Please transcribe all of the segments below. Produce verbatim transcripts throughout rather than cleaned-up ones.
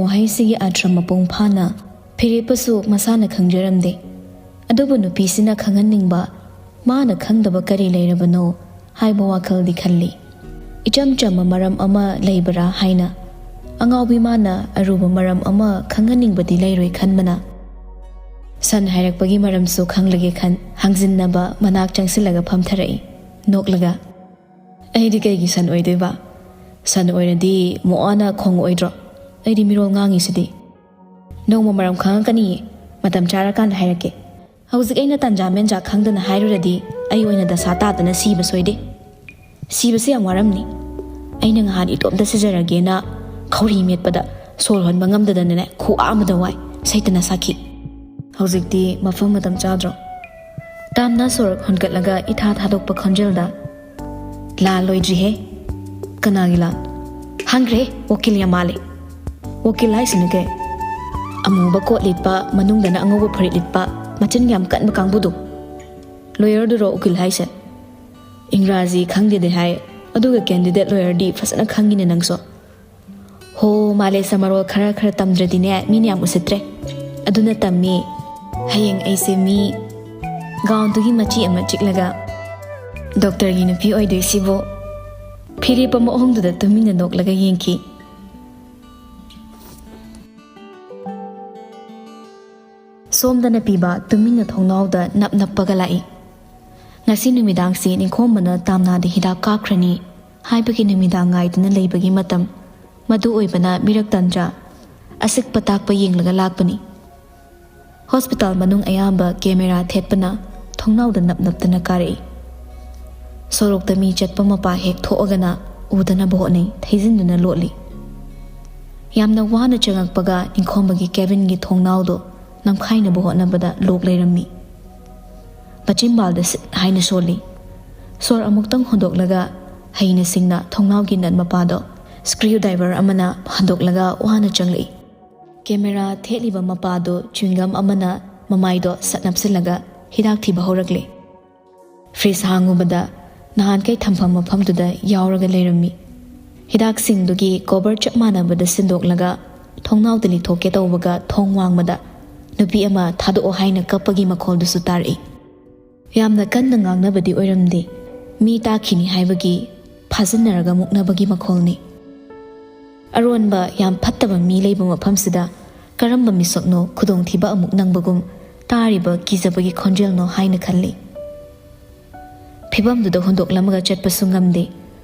ꯋꯥꯍꯩꯁꯤꯒꯤ ꯑꯥꯔꯊ ꯃꯄꯨꯡ ꯐꯥꯅ ꯐꯤꯔꯦꯞꯄꯁꯨ ꯃꯁꯥꯅ ꯈꯪꯖꯔꯝꯗꯦ꯫ ꯑꯗꯨꯕꯨ ꯅꯨꯄꯤꯁꯤꯅ ꯈꯪꯍꯟꯅꯤꯡꯕ, ꯃꯥꯅ ꯈꯪꯗꯕ ꯀꯔꯤ ꯂꯩꯔꯕꯅꯣ ꯍꯥꯏꯕ ꯋꯥꯈꯜꯗꯤ ꯈꯜꯂꯤ꯫ ꯏꯆꯝ ꯆꯝꯕ ꯃꯔꯝ ꯑꯃ ꯂꯩꯕ꯭ꯔꯥ ꯍꯥꯏꯅ꯫ ꯑꯉꯥꯎꯕꯤ ꯃꯥꯅ ꯑꯔꯨꯕ ꯃꯔꯝ ꯑꯃ ꯈꯪꯍꯟꯅꯤꯡꯕꯗꯤ ꯂꯩꯔꯣꯏ ꯈꯟꯕꯅ, ꯁꯟ ꯍꯥꯏꯔꯛꯄꯒꯤ ꯃꯔꯝꯁꯨ ꯈꯪꯂꯒꯦ ꯈꯟ ꯍꯪꯖꯤꯟꯅꯕ ꯃꯅꯥꯛ ꯆꯪꯁꯤꯜꯂꯒ ꯐꯝꯊꯔꯛꯏ, ꯅꯣꯛꯂꯒ꯫ "ꯑꯩꯗꯤ ꯀꯩꯒꯤ ꯁꯟ ꯑꯣꯏꯗꯣꯏꯕ? ꯁꯟ ꯑꯣꯏꯔꯗꯤ ꯃꯣꯑꯥꯅ ꯈꯣꯡꯉꯛꯑꯣꯏꯗ꯭ꯔꯣ? ꯑꯩꯗꯤ ꯃꯤꯔꯣꯜ ꯉꯥꯡꯉꯤꯁꯤꯗꯤ꯫" "ꯅꯣꯡꯃ ꯃꯔꯝ ꯈꯪꯉꯛꯀꯅꯤꯌꯦ, ꯃꯇꯝ ꯆꯥꯔꯀꯥꯟꯗ ꯍꯥꯏꯔꯛꯀꯦ꯫ ꯍꯧꯖꯤꯛ ꯑꯩꯅ ꯇꯟꯖꯥ ꯃꯦꯟꯖꯥ ꯈꯪꯗꯅ ꯍꯥꯏꯔꯨꯔꯗꯤ ꯑꯩ ꯑꯣꯏꯅ ꯗꯁꯥ ꯇꯥꯗꯅ ꯁꯤꯕ ꯁꯣꯏꯗꯦ꯫ ꯁꯤꯕꯁꯦ ꯌꯥꯝ ꯋꯥꯔꯝꯅꯤ꯫ ꯑꯩꯅ ꯉꯍꯥꯟ ꯏꯇꯣꯝꯇ ꯁꯤꯖꯔꯒꯦꯅ ꯈꯧꯔꯤ ꯃꯦꯠꯄꯗ ꯁꯣꯔ ꯍꯣꯟꯕ ꯉꯝꯗꯗꯅꯅꯦ ꯈꯨꯋꯥ ꯑꯃꯗ ꯋꯥꯏ, ꯁꯩꯇꯅ ꯁꯥꯈꯤ꯫ ꯍꯧꯖꯤꯛꯇꯤ ꯃꯐꯝ ꯃꯇꯝ ꯆꯥꯗ꯭ꯔꯣ?" ꯇꯥꯝꯅ ꯁꯣꯔ ꯍꯣꯟꯒꯠꯂꯒ ꯏꯊꯥ ꯊꯥꯗꯣꯛꯄ ꯈꯣꯟꯖꯦꯜꯗ, "ꯂꯥꯜ ꯂꯣꯏꯗ꯭ꯔꯤꯍꯦ꯫" "ꯀꯅꯥꯒꯤ ꯂꯥꯜ?" "ꯍꯪꯈ꯭ꯔꯦ, ꯋꯀꯤꯜ ꯌꯥꯝ ꯃꯥꯜꯂꯦ꯫ ꯋꯀꯤꯜ ꯍꯥꯏꯁꯤꯅ ꯀꯩ?" "ꯑꯃꯨꯕ ꯀꯣꯠ ꯂꯤꯠꯄ, ꯃꯅꯨꯡꯗꯅ ꯑꯉꯧꯕ ꯐꯨꯔꯤꯠ ꯂꯤꯠꯄ, ꯃꯆꯤꯟ ꯌꯥꯝ ꯀꯟꯕ ꯀꯥꯡꯕꯨꯗꯣ꯫ ꯂꯣꯌꯔꯗꯨꯔꯣ ꯎꯀꯤꯜ ꯍꯥꯏꯁꯦ?" "ꯏꯪꯒ꯭ꯔꯥꯖꯤ ꯈꯪꯗꯦꯗꯤ ꯍꯥꯏ, ꯑꯗꯨꯒ ꯀꯦꯟꯗꯤꯗꯦꯠ ꯂꯣꯌꯔꯗꯤ ꯐꯖꯅ ꯈꯪꯉꯤꯅꯦ ꯅꯪꯁꯨ꯫" "ꯍꯣ, ꯃꯥꯂꯦꯁ ꯃꯔꯣꯜ ꯈꯔ ꯈꯔ ꯇꯝꯗ꯭ꯔꯗꯤꯅꯦ ꯃꯤꯅ ꯌꯥꯝ ꯎꯁꯤꯠꯇ꯭ꯔꯦ꯫ ꯑꯗꯨꯅ ꯇꯝꯃꯤ꯫ ꯍꯌꯦꯡ ꯑꯩꯁꯦ ꯃꯤ ꯒꯥꯎꯟꯗꯨꯒꯤ ꯃꯆꯤ ꯑꯃ ꯆꯤꯛꯂꯒ ꯗꯣꯛꯇꯔꯒꯤ ꯅꯨꯄꯤ ꯑꯣꯏꯗꯣꯏꯁꯤꯕꯨ?" ꯐꯤꯔꯦꯞꯄ ꯃꯑꯣꯡꯗꯨꯗ ꯇꯨꯃꯤꯟꯅ ꯅꯣꯛꯂꯒ ꯌꯦꯡꯈꯤ꯫ ꯁꯣꯝꯗꯅ ꯄꯤꯕ ꯇꯨꯃꯤꯟꯅ ꯊꯣꯡꯅꯥꯎꯗ ꯅꯞ ꯅꯞꯄꯒ ꯂꯥꯛꯏ꯫ ꯉꯁꯤ ꯅꯨꯃꯤꯗꯥꯡꯁꯤ ꯅꯤꯡꯈꯣꯝꯕꯅ ꯇꯥꯝꯅꯥꯗ ꯍꯤꯗꯥꯛ ꯀꯥꯞꯈ꯭ꯔꯅꯤ ꯍꯥꯏꯕꯒꯤ ꯅꯨꯃꯤꯗꯥꯡ ꯉꯥꯏꯗꯨꯅ ꯂꯩꯕꯒꯤ ꯃꯇꯝ꯫ ꯃꯗꯨ ꯑꯣꯏꯕꯅ ꯃꯤꯔꯛ ꯇꯟꯖꯥ ꯑꯁꯤꯛꯄ ꯇꯥꯛꯄ ꯌꯦꯡꯂꯒ ꯂꯥꯛꯄꯅꯤ꯫ ꯍꯣꯁꯄꯤꯇꯥꯜ ꯃꯅꯨꯡ ꯑꯌꯥꯝꯕ ꯀꯦꯃꯦꯔꯥ ꯊꯦꯠꯄꯅ ꯊꯣꯡꯅꯥꯎꯗ ꯅꯞ ꯅꯞꯇꯅ ꯀꯥꯔꯛꯏ꯫ ꯁꯣꯔꯣꯛꯇ ꯃꯤ ꯆꯠꯄ ꯃꯄꯥ ꯍꯦꯛ ꯊꯣꯛꯑꯒꯅ ꯎꯗꯅꯕ ꯍꯣꯠꯅꯩ, ꯊꯩꯖꯤꯟꯗꯨꯅ ꯂꯣꯠꯂꯤ꯫ ꯌꯥꯝꯅ ꯋꯥꯅ ꯆꯪꯉꯛꯄꯒ ꯅꯤꯡꯈꯣꯝꯕꯒꯤ ꯀꯦꯕꯤꯟꯒꯤ ꯊꯣꯡꯅꯥꯎꯗꯣ ꯅꯝꯈꯥꯏꯅꯕ ꯍꯣꯠꯅꯕꯗ ꯂꯣꯛ ꯂꯩꯔꯝꯃꯤ꯫ ꯃꯆꯤꯟꯕꯥꯜꯗ ꯁꯤꯠ ꯍꯥꯏꯅ ꯁꯣꯜꯂꯤ꯫ ꯁꯣꯔ ꯑꯃꯨꯛꯇꯪ ꯍꯣꯟꯗꯣꯛꯂꯒ ꯍꯩꯅ ꯁꯤꯡꯅ ꯊꯣꯡꯅꯥꯎꯒꯤ ꯅꯠ ꯃꯄꯥꯗꯣ ꯁ꯭ꯀ꯭ꯔꯨ ꯗ꯭ꯔꯥꯏꯚꯔ ꯑꯃꯅ ꯍꯟꯗꯣꯛꯂꯒ ꯋꯥꯅ ꯆꯪꯂꯛꯏ꯫ ꯀꯦꯃꯦꯔꯥ ꯊꯦꯠꯂꯤꯕ ꯃꯄꯥꯗꯣ ꯆ꯭ꯋꯤꯡꯒꯝ ꯑꯃꯅ ꯃꯃꯥꯏꯗꯣ ꯁꯠ ꯅꯞꯁꯤꯜꯂꯒ ꯍꯤꯗꯥꯛ ꯊꯤꯕ ꯍꯧꯔꯛꯂꯦ꯫ ꯐ꯭ꯔꯤꯖ ꯍꯥꯡꯉꯨꯕꯗ ꯅꯍꯥꯟꯈꯩ ꯊꯝꯐꯝ ꯃꯐꯝꯗꯨꯗ ꯌꯥꯎꯔꯒ ꯂꯩꯔꯝꯃꯤ꯫ ꯍꯤꯗꯥꯛꯁꯤꯡꯗꯨꯒꯤ ꯀꯣꯕꯔ ꯆꯞ ꯃꯥꯟꯅꯕꯗ ꯁꯤꯟꯗꯣꯛꯂꯒ ꯊꯣꯡꯅꯥꯎꯗ ꯂꯤꯊꯣꯛꯀꯦ ꯇꯧꯕꯒ ꯊꯣꯡ ꯋꯥꯡꯃꯗ ꯅꯨꯄꯤ ꯑꯃ ꯊꯥꯗꯣꯛꯑꯣ ꯍꯥꯏꯅ ꯀꯞꯄꯒꯤ ꯃꯈꯣꯜꯗꯨꯁꯨ ꯇꯥꯔꯛꯏ꯫ ꯌꯥꯝꯅ ꯀꯟꯅ ꯉꯥꯡꯅꯕꯗꯤ ꯑꯣꯏꯔꯝꯗꯦ, ꯃꯤ ꯇꯥꯈꯤꯅꯤ ꯍꯥꯏꯕꯒꯤ ꯐꯥꯖꯤꯟꯅꯔꯒ ꯃꯨꯛꯅꯕꯒꯤ ꯃꯈꯣꯜꯅꯤ꯫ ꯑꯔꯣꯟꯕ ꯌꯥꯝ ꯐꯠꯇꯕ ꯃꯤ ꯂꯩꯕ ꯃꯐꯝꯁꯤꯗ ꯀꯔꯝꯕ ꯃꯤꯁꯛꯅꯣ ꯈꯨꯗꯣꯡꯊꯤꯕ ꯑꯃꯨꯛ ꯅꯪꯕꯒꯨꯝ ꯇꯥꯔꯤꯕ ꯀꯤꯖꯕꯒꯤ ꯈꯣꯟꯖꯦꯜꯅꯣ ꯍꯥꯏꯅ ꯈꯜꯂꯤ꯫ ꯐꯤꯕꯝꯗꯨꯗ ꯍꯨꯟꯗꯣꯛꯂꯝꯃꯒ ꯆꯠꯄꯁꯨ ꯉꯝꯗꯦ꯫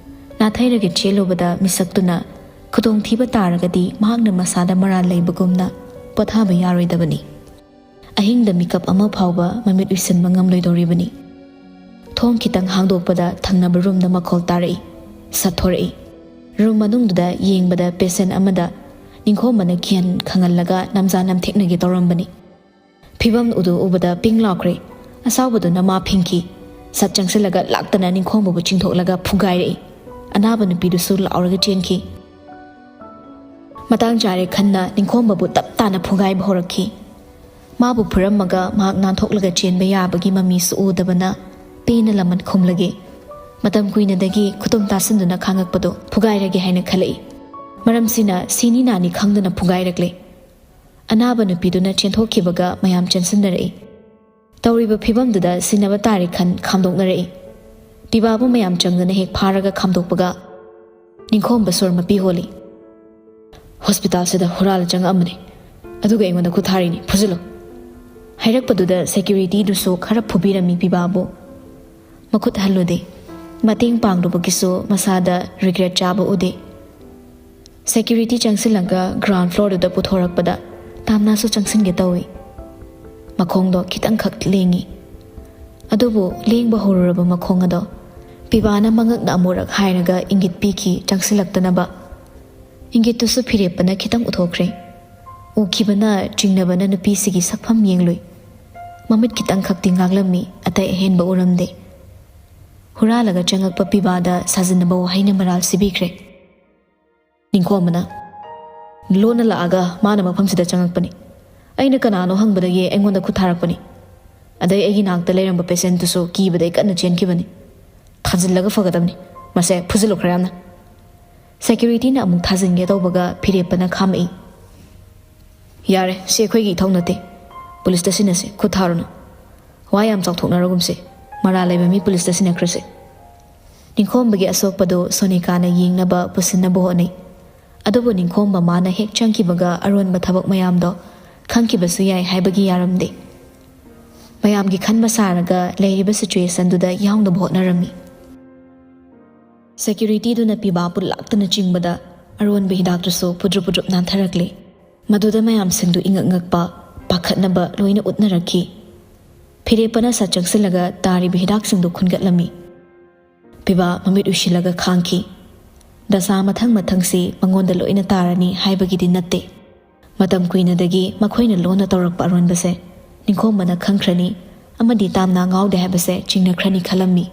ꯅꯥꯊꯩꯔꯒ ꯆꯦꯜꯂꯨꯕꯗ ꯃꯤꯁꯛꯇꯨꯅ ꯈꯨꯗꯣꯡꯊꯤꯕ ꯇꯥꯔꯒꯗꯤ ꯃꯍꯥꯛꯅ ꯃꯁꯥꯗ ꯃꯔꯥꯜ ꯂꯩꯕꯒꯨꯝꯅ ꯄꯣꯊꯥꯕ ꯌꯥꯔꯣꯏꯗꯕꯅꯤ꯫ ꯑꯍꯤꯡꯗ ꯃꯤꯀꯞ ꯑꯃ ꯐꯥꯎꯕ ꯃꯃꯤꯠ ꯎꯏꯁꯤꯟꯕ ꯉꯝꯂꯣꯏꯗꯧꯔꯤꯕꯅꯤ꯫ ꯊꯣꯡ ꯈꯤꯇꯪ ꯍꯥꯡꯗꯣꯛꯄꯗ ꯊꯪꯅꯕ ꯔꯨꯝꯗ ꯃꯈꯣꯜ ꯇꯥꯔꯛꯏ꯫ ꯁꯠꯊꯣꯔꯛꯏ꯫ ꯔꯨꯝ ꯃꯅꯨꯡꯗꯨꯗ ꯌꯦꯡꯕꯗ ꯄꯦꯁꯦꯟ ꯑꯃꯗ ꯅꯤꯡꯈꯣꯝꯕꯅ ꯀꯤꯍꯟ ꯈꯪꯍꯜꯂꯒ ꯅꯝꯖꯥ ꯅꯝꯊꯦꯛꯅꯒꯦ ꯇꯧꯔꯝꯕꯅꯤ꯫ ꯐꯤꯕꯝ ꯑꯗꯨ ꯎꯕꯗ ꯄꯤꯡ ꯂꯥꯎꯈ꯭ꯔꯦ꯫ ꯑꯁꯥꯎꯕꯗꯨꯅ ꯃꯥ ꯐꯤꯡꯈꯤ꯫ ꯁꯠ ꯆꯪꯁꯤꯜꯂꯒ ꯂꯥꯛꯇꯅ ꯅꯤꯡꯈꯣꯝꯕꯕꯨ ꯆꯤꯡꯊꯣꯛꯂꯒ ꯐꯨꯒꯥꯏꯔꯛꯏ꯫ ꯑꯅꯥꯕ ꯅꯨꯄꯤꯗꯨꯁꯨ ꯂꯥꯎꯔꯒ ꯆꯦꯟꯈꯤ꯫ ꯃꯇꯥꯡ ꯆꯥꯔꯦ ꯈꯟꯅ ꯅꯤꯡꯈꯣꯝꯕꯕꯨ ꯇꯞ ꯇꯥꯅ ꯐꯨꯒꯥꯏꯕ ꯍꯧꯔꯛꯈꯤ꯫ ꯃꯥꯕꯨ ꯐꯨꯔꯝꯃꯒ ꯃꯍꯥꯛ ꯅꯥꯟꯊꯣꯛꯂꯒ ꯆꯦꯟꯕ ꯌꯥꯕꯒꯤ ꯃꯃꯤꯁꯨ ꯎꯗꯕꯅ ꯄꯦꯟꯅ ꯂꯃꯟ ꯈꯨꯝꯂꯒꯦ꯫ ꯃꯇꯝ ꯀꯨꯏꯅꯗꯒꯤ ꯈꯨꯇꯨꯝ ꯇꯥꯁꯤꯟꯗꯨꯅ ꯈꯥꯡꯉꯛꯄꯗꯨ ꯐꯨꯒꯥꯏꯔꯒꯦ ꯍꯥꯏꯅ ꯈꯜꯂꯛꯏ꯫ ꯃꯔꯝꯁꯤꯅ ꯁꯤꯅꯤ ꯅꯥꯅꯤ ꯈꯪꯗꯅ ꯐꯨꯒꯥꯏꯔꯛꯂꯦ꯫ ꯑꯅꯥꯕ ꯅꯨꯄꯤꯗꯨꯅ ꯆꯦꯟꯊꯣꯛꯈꯤꯕꯒ ꯃꯌꯥꯝ ꯆꯦꯟꯁꯤꯟꯅꯔꯛꯏ꯫ ꯇꯧꯔꯤꯕ ꯐꯤꯕꯝꯗꯨꯗ ꯁꯤꯟꯅꯕ ꯇꯥꯔꯦ ꯈꯟ ꯈꯥꯝꯗꯣꯛꯅꯔꯛꯏ꯫ ꯄꯤꯕꯥꯕꯨ ꯃꯌꯥꯝ ꯆꯪꯗꯨꯅ ꯍꯦꯛ ꯐꯥꯔꯒ ꯈꯥꯝꯗꯣꯛꯄꯒ ꯅꯤꯡꯈꯣꯝꯕ ꯁꯣꯔ ꯃꯄꯤ ꯍꯣꯜꯂꯤ꯫ "ꯍꯣꯁꯄꯤꯇꯥꯜꯁꯤꯗ ꯍꯨꯔꯥꯜꯂ ꯆꯪꯉꯛꯑꯝꯕꯅꯤ, ꯑꯗꯨꯒ ꯑꯩꯉꯣꯟꯗ ꯈꯨꯠ ꯊꯥꯔꯤꯅꯤ, ꯐꯨꯖꯤꯜꯂꯨ!" ꯍꯥꯏꯔꯛꯄꯗꯨꯗ ꯁꯦꯀ꯭ꯌꯨꯔꯤꯇꯤꯗꯨꯁꯨ ꯈꯔ ꯐꯨꯕꯤꯔꯝꯃꯤ ꯄꯤꯕꯥꯕꯨ꯫ ꯃꯈꯨꯠ ꯍꯜꯂꯨꯗꯦ꯫ ꯃꯇꯦꯡ ꯄꯥꯡꯂꯨꯕꯒꯤꯁꯨ ꯃꯁꯥꯗ ꯔꯤꯒ꯭ꯔꯦꯠ ꯆꯥꯕ ꯎꯗꯦ꯫ ꯁꯦꯀ꯭ꯌꯨꯔꯤꯇꯤ ꯆꯪꯁꯤꯜꯂꯒ ꯒ꯭ꯔꯥꯎꯟ ꯐ꯭ꯂꯣꯔꯗꯨꯗ ꯄꯨꯊꯣꯔꯛꯄꯗ ꯇꯥꯝꯅꯥꯁꯨ ꯆꯪꯁꯤꯟꯒꯦ ꯇꯧꯏ꯫ ꯃꯈꯣꯡꯗꯣ ꯈꯤꯇꯪꯈꯛ ꯂꯦꯡꯉꯤ꯫ ꯑꯗꯨꯕꯨ ꯂꯦꯡꯕ ꯍꯧꯔꯨꯔꯕ ꯃꯈꯣꯡ ꯑꯗꯣ ꯄꯤꯕꯥꯅ ꯃꯉꯛꯅ ꯑꯃꯨꯔꯛ ꯍꯥꯏꯔꯒ ꯏꯪꯒꯤꯠ ꯄꯤꯈꯤ ꯆꯪꯁꯤꯜꯂꯛꯇꯅꯕ꯫ ꯏꯪꯒꯤꯠꯇꯨꯁꯨ ꯐꯤꯔꯦꯞꯄꯅ ꯈꯤꯇꯪ ꯎꯊꯣꯛꯈ꯭ꯔꯦ꯫ ꯎꯈꯤꯕꯅ ꯆꯤꯡꯅꯕꯅ ꯅꯨꯄꯤꯁꯤꯒꯤ ꯁꯛꯐꯝ ꯌꯦꯡꯂꯨꯏ꯫ ꯃꯃꯤꯠ ꯈꯤꯇꯪꯈꯛꯇꯤ ꯉꯥꯡꯂꯝꯃꯤ, ꯑꯇꯩ ꯑꯍꯦꯟꯕ ꯎꯔꯝꯗꯦ꯫ ꯍꯨꯔꯥꯜꯂꯒ ꯆꯪꯉꯛꯄ ꯄꯤꯕꯥꯗ ꯁꯥꯖꯤꯟꯅꯕ ꯋꯥꯍꯩꯅ ꯃꯔꯥꯜ ꯁꯤꯕꯤꯈ꯭ꯔꯦ꯫ ꯅꯤꯡꯈꯣꯝꯕꯅ, "ꯂꯣꯟꯅ ꯂꯥꯛꯑꯒ ꯃꯥꯅ ꯃꯐꯝꯁꯤꯗ ꯆꯪꯉꯛꯄꯅꯤ꯫ ꯑꯩꯅ ꯀꯅꯥꯅꯣ ꯍꯪꯕꯗꯒꯤ ꯑꯩꯉꯣꯟꯗ ꯈꯨꯠ ꯊꯥꯔꯛꯄꯅꯤ꯫ ꯑꯗꯩ ꯑꯩꯒꯤ ꯅꯥꯛꯇ ꯂꯩꯔꯝꯕ ꯄꯦꯁꯦꯟꯠꯇꯨꯁꯨ ꯀꯤꯕꯗꯩ ꯀꯟꯅ ꯆꯦꯟꯈꯤꯕꯅꯤ꯫ ꯊꯥꯖꯤꯜꯂꯒ ꯐꯒꯗꯕꯅꯤ꯫ ꯃꯁꯦ ꯐꯨꯖꯤꯜꯂꯨ ꯈꯔ ꯌꯥꯝꯅ꯫" ꯁꯦꯀ꯭ꯌꯨꯔꯤꯇꯤꯅ ꯑꯃꯨꯛ ꯊꯥꯖꯤꯟꯒꯦ ꯇꯧꯕꯒ ꯐꯤꯔꯦꯞꯄꯅ ꯈꯥꯝꯃꯛꯏ꯫ "ꯌꯥꯔꯦ, ꯁꯤ ꯑꯩꯈꯣꯏꯒꯤ ꯏꯊꯧ ꯅꯠꯇꯦ꯫ ꯄꯨꯂꯤꯁꯇ ꯁꯤꯟꯅꯁꯤ, ꯈꯨꯠ ꯊꯥꯔꯨꯅꯨ꯫ ꯋꯥ ꯌꯥꯝ ꯆꯥꯎꯊꯣꯛꯅꯔꯒꯨꯝꯁꯦ꯫ ꯃꯔꯥꯜ ꯂꯩꯕ ꯃꯤ ꯄꯨꯂꯤꯁꯇ ꯁꯤꯟꯅꯈ꯭ꯔꯁꯦ꯫" ꯅꯤꯡꯈꯣꯝꯕꯒꯤ ꯑꯁꯣꯛꯄꯗꯨ ꯁꯣꯅꯤꯀꯥꯅ ꯌꯦꯡꯅꯕ ꯄꯨꯁꯤꯟꯅꯕ ꯍꯣꯠꯅꯩ꯫ ꯑꯗꯨꯕꯨ ꯅꯤꯡꯈꯣꯝꯕ ꯃꯥꯅ ꯍꯦꯛ ꯆꯪꯈꯤꯕꯒ ꯑꯔꯣꯟꯕ ꯊꯕꯛ ꯃꯌꯥꯝꯗꯣ ꯈꯪꯈꯤꯕꯁꯨ ꯌꯥꯏ ꯍꯥꯏꯕꯒꯤ ꯌꯥꯔꯝꯗꯦ꯫ ꯃꯌꯥꯝꯒꯤ ꯈꯟꯕ ꯁꯥꯔꯒ ꯂꯩꯔꯤꯕ ꯁꯤꯆꯨꯋꯦꯁꯟꯗꯨꯗ ꯌꯥꯎꯅꯕ ꯍꯣꯠꯅꯔꯝꯃꯤ꯫ ꯁꯦꯀ꯭ꯌꯨꯔꯤꯇꯤꯗꯨꯅ ꯄꯤꯕꯥꯕꯨ ꯂꯥꯛꯇꯅ ꯆꯤꯡꯕꯗ ꯑꯔꯣꯟꯕ ꯍꯤꯗꯥꯛꯇꯨꯁꯨ ꯄꯨꯗ꯭ꯔꯨꯞ ꯄꯨꯗ꯭ꯔꯨꯞ ꯅꯥꯟꯊꯔꯛꯂꯦ꯫ ꯃꯗꯨꯗ ꯃꯌꯥꯝꯁꯤꯡꯗꯨ ꯏꯉꯛ ꯉꯛꯄ, ꯄꯥꯈꯠꯅꯕ ꯂꯣꯏꯅ ꯎꯠꯅꯔꯛꯈꯤ꯫ ꯐꯤꯔꯦꯞꯄꯅ ꯁꯠ ꯆꯪꯁꯤꯜꯂꯒ ꯇꯥꯔꯤꯕ ꯍꯤꯗꯥꯛꯁꯤꯡꯗꯨ ꯈꯨꯟꯒꯠꯂꯝꯃꯤ꯫ ꯄꯤꯕꯥ ꯃꯃꯤꯠ ꯎꯏꯁꯤꯜꯂꯒ ꯈꯥꯡꯈꯤ꯫ ꯗꯁꯥ ꯃꯊꯪ ꯃꯊꯪꯁꯤ ꯃꯉꯣꯟꯗ ꯂꯣꯏꯅ ꯇꯥꯔꯅꯤ ꯍꯥꯏꯕꯒꯤꯗꯤ ꯅꯠꯇꯦ꯫ ꯃꯇꯝ ꯀꯨꯏꯅꯗꯒꯤ ꯃꯈꯣꯏꯅ ꯂꯣꯟꯅ ꯇꯧꯔꯛꯄ ꯑꯔꯣꯟꯕꯁꯦ ꯅꯤꯡꯈꯣꯝꯕꯅ ꯈꯪꯈ꯭ꯔꯅꯤ ꯑꯃꯗꯤ ꯇꯥꯝꯅꯥ ꯉꯥꯎꯗꯦ ꯍꯥꯏꯕꯁꯦ ꯆꯤꯡꯅꯈ꯭ꯔꯅꯤ ꯈꯜꯂꯝꯃꯤ꯫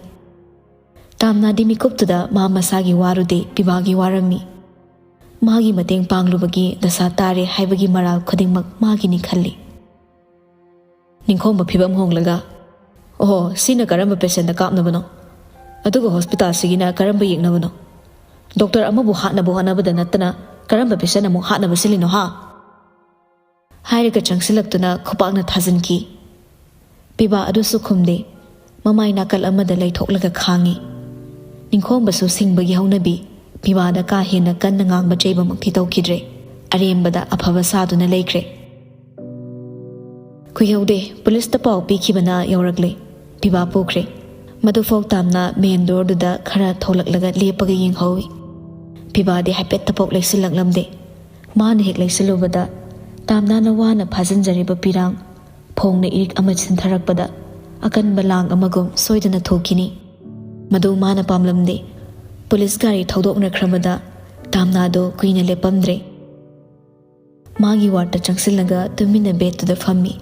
ꯇꯥꯝꯅꯥꯗꯤ ꯃꯤꯀꯨꯞꯇꯨꯗ ꯃꯥ ꯃꯁꯥꯒꯤ ꯋꯥꯔꯨꯗꯦ, ꯄꯤꯕꯥꯒꯤ ꯋꯥꯔꯝꯃꯤ꯫ ꯃꯥꯒꯤ ꯃꯇꯦꯡ ꯄꯥꯡꯂꯨꯕꯒꯤ ꯗꯁꯥ ꯇꯥꯔꯦ ꯍꯥꯏꯕꯒꯤ ꯃꯔꯥꯜ ꯈꯨꯗꯤꯡꯃꯛ ꯃꯥꯒꯤꯅꯤ ꯈꯜꯂꯤ꯫ ꯅꯤꯡꯈꯣꯝꯕ ꯐꯤꯕꯝ ꯍꯣꯡꯂꯒ, "ꯑꯣꯍꯣ, ꯁꯤꯅ ꯀꯔꯝꯕ ꯄꯦꯁꯦꯟꯗ ꯀꯥꯞꯅꯕꯅꯣ? ꯑꯗꯨꯒ ꯍꯣꯁꯄꯤꯇꯥꯜꯁꯤꯒꯤꯅ ꯀꯔꯝꯕ ꯌꯦꯛꯅꯕꯅꯣ? ꯗꯣꯛꯇꯔ ꯑꯃꯕꯨ ꯍꯥꯠꯅꯕ ꯍꯣꯠꯅꯕꯗ ꯅꯠꯇꯅ ꯀꯔꯝꯕ ꯄꯦꯁꯦꯟ ꯑꯃꯨꯛ ꯍꯥꯠꯅꯕ ꯁꯤꯜꯂꯤꯅꯣ, ꯍꯥ?" ꯍꯥꯏꯔꯒ ꯆꯪꯁꯤꯜꯂꯛꯇꯨꯅ ꯈꯨꯄꯥꯛꯅ ꯊꯥꯖꯤꯟꯈꯤ꯫ ꯄꯤꯕꯥ ꯑꯗꯨꯁꯨ ꯈꯨꯝꯗꯦ꯫ ꯃꯃꯥꯏ ꯅꯥꯀꯜ ꯑꯃꯗ ꯂꯩꯊꯣꯛꯂꯒ ꯈꯥꯡꯉꯤ꯫ ꯅꯤꯡꯈꯣꯝꯕꯁꯨ ꯁꯤꯡꯕꯒꯤ ꯍꯧꯅꯕꯤ ꯄꯤꯕꯥꯗ ꯀꯥ ꯍꯦꯟꯅ ꯀꯟꯅ ꯉꯥꯡꯕ ꯆꯩꯕꯃꯛꯇꯤ ꯇꯧꯈꯤꯗ꯭ꯔꯦ꯫ ꯑꯔꯦꯝꯕꯗ ꯑꯐꯕ ꯁꯥꯗꯨꯅ ꯂꯩꯈ꯭ꯔꯦ꯫ ꯀꯨꯏꯍꯧꯗꯦ, ꯄꯨꯂꯤꯁꯇ ꯄꯥꯎ ꯄꯤꯈꯤꯕꯅ ꯌꯧꯔꯛꯂꯦ꯫ ꯄꯤꯕꯥ ꯄꯨꯈ꯭ꯔꯦ꯫ ꯃꯗꯨꯐꯥꯎ ꯇꯥꯝꯅ ꯃꯦꯟ ꯗꯣꯔꯗꯨꯗ ꯈꯔ ꯊꯣꯛꯂꯛꯂꯒ ꯂꯦꯞꯄꯒ ꯌꯦꯡꯍꯧꯏ꯫ ꯄꯤꯕꯥꯗꯤ ꯍꯥꯏꯐꯦꯠꯇꯐꯥꯎ ꯂꯩꯁꯤꯜꯂꯛꯂꯝꯗꯦ꯫ ꯃꯥꯅ ꯍꯦꯛ ꯂꯩꯁꯤꯜꯂꯨꯕꯗ ꯇꯥꯝꯅꯥꯅ ꯋꯥꯅ ꯐꯥꯖꯤꯟꯖꯔꯤꯕ ꯄꯤꯔꯥꯡ ꯐꯣꯡꯅ ꯏꯔꯤꯛ ꯑꯃ ꯁꯤꯟꯊꯔꯛꯄꯗ ꯑꯀꯟꯕ ꯂꯥꯡ ꯑꯃꯒꯨꯝ ꯁꯣꯏꯗꯅ ꯊꯣꯛꯈꯤꯅꯤ꯫ ꯃꯗꯨ ꯃꯥꯅ ꯄꯥꯝꯂꯝꯗꯦ꯫ ꯄꯨꯂꯤꯁ ꯒꯥꯔꯤ ꯊꯧꯗꯣꯛꯅꯈ꯭ꯔꯕꯗ ꯇꯥꯝꯅꯥꯗꯨ ꯀꯨꯏꯅ ꯂꯦꯞꯄꯝꯗ꯭ꯔꯦ꯫ ꯃꯥꯒꯤ ꯋꯥꯔꯗꯇ ꯆꯪꯁꯤꯜꯂꯒ ꯇꯨꯃꯤꯟꯅ ꯕꯦꯗꯇꯨꯗ ꯐꯝꯃꯤ꯫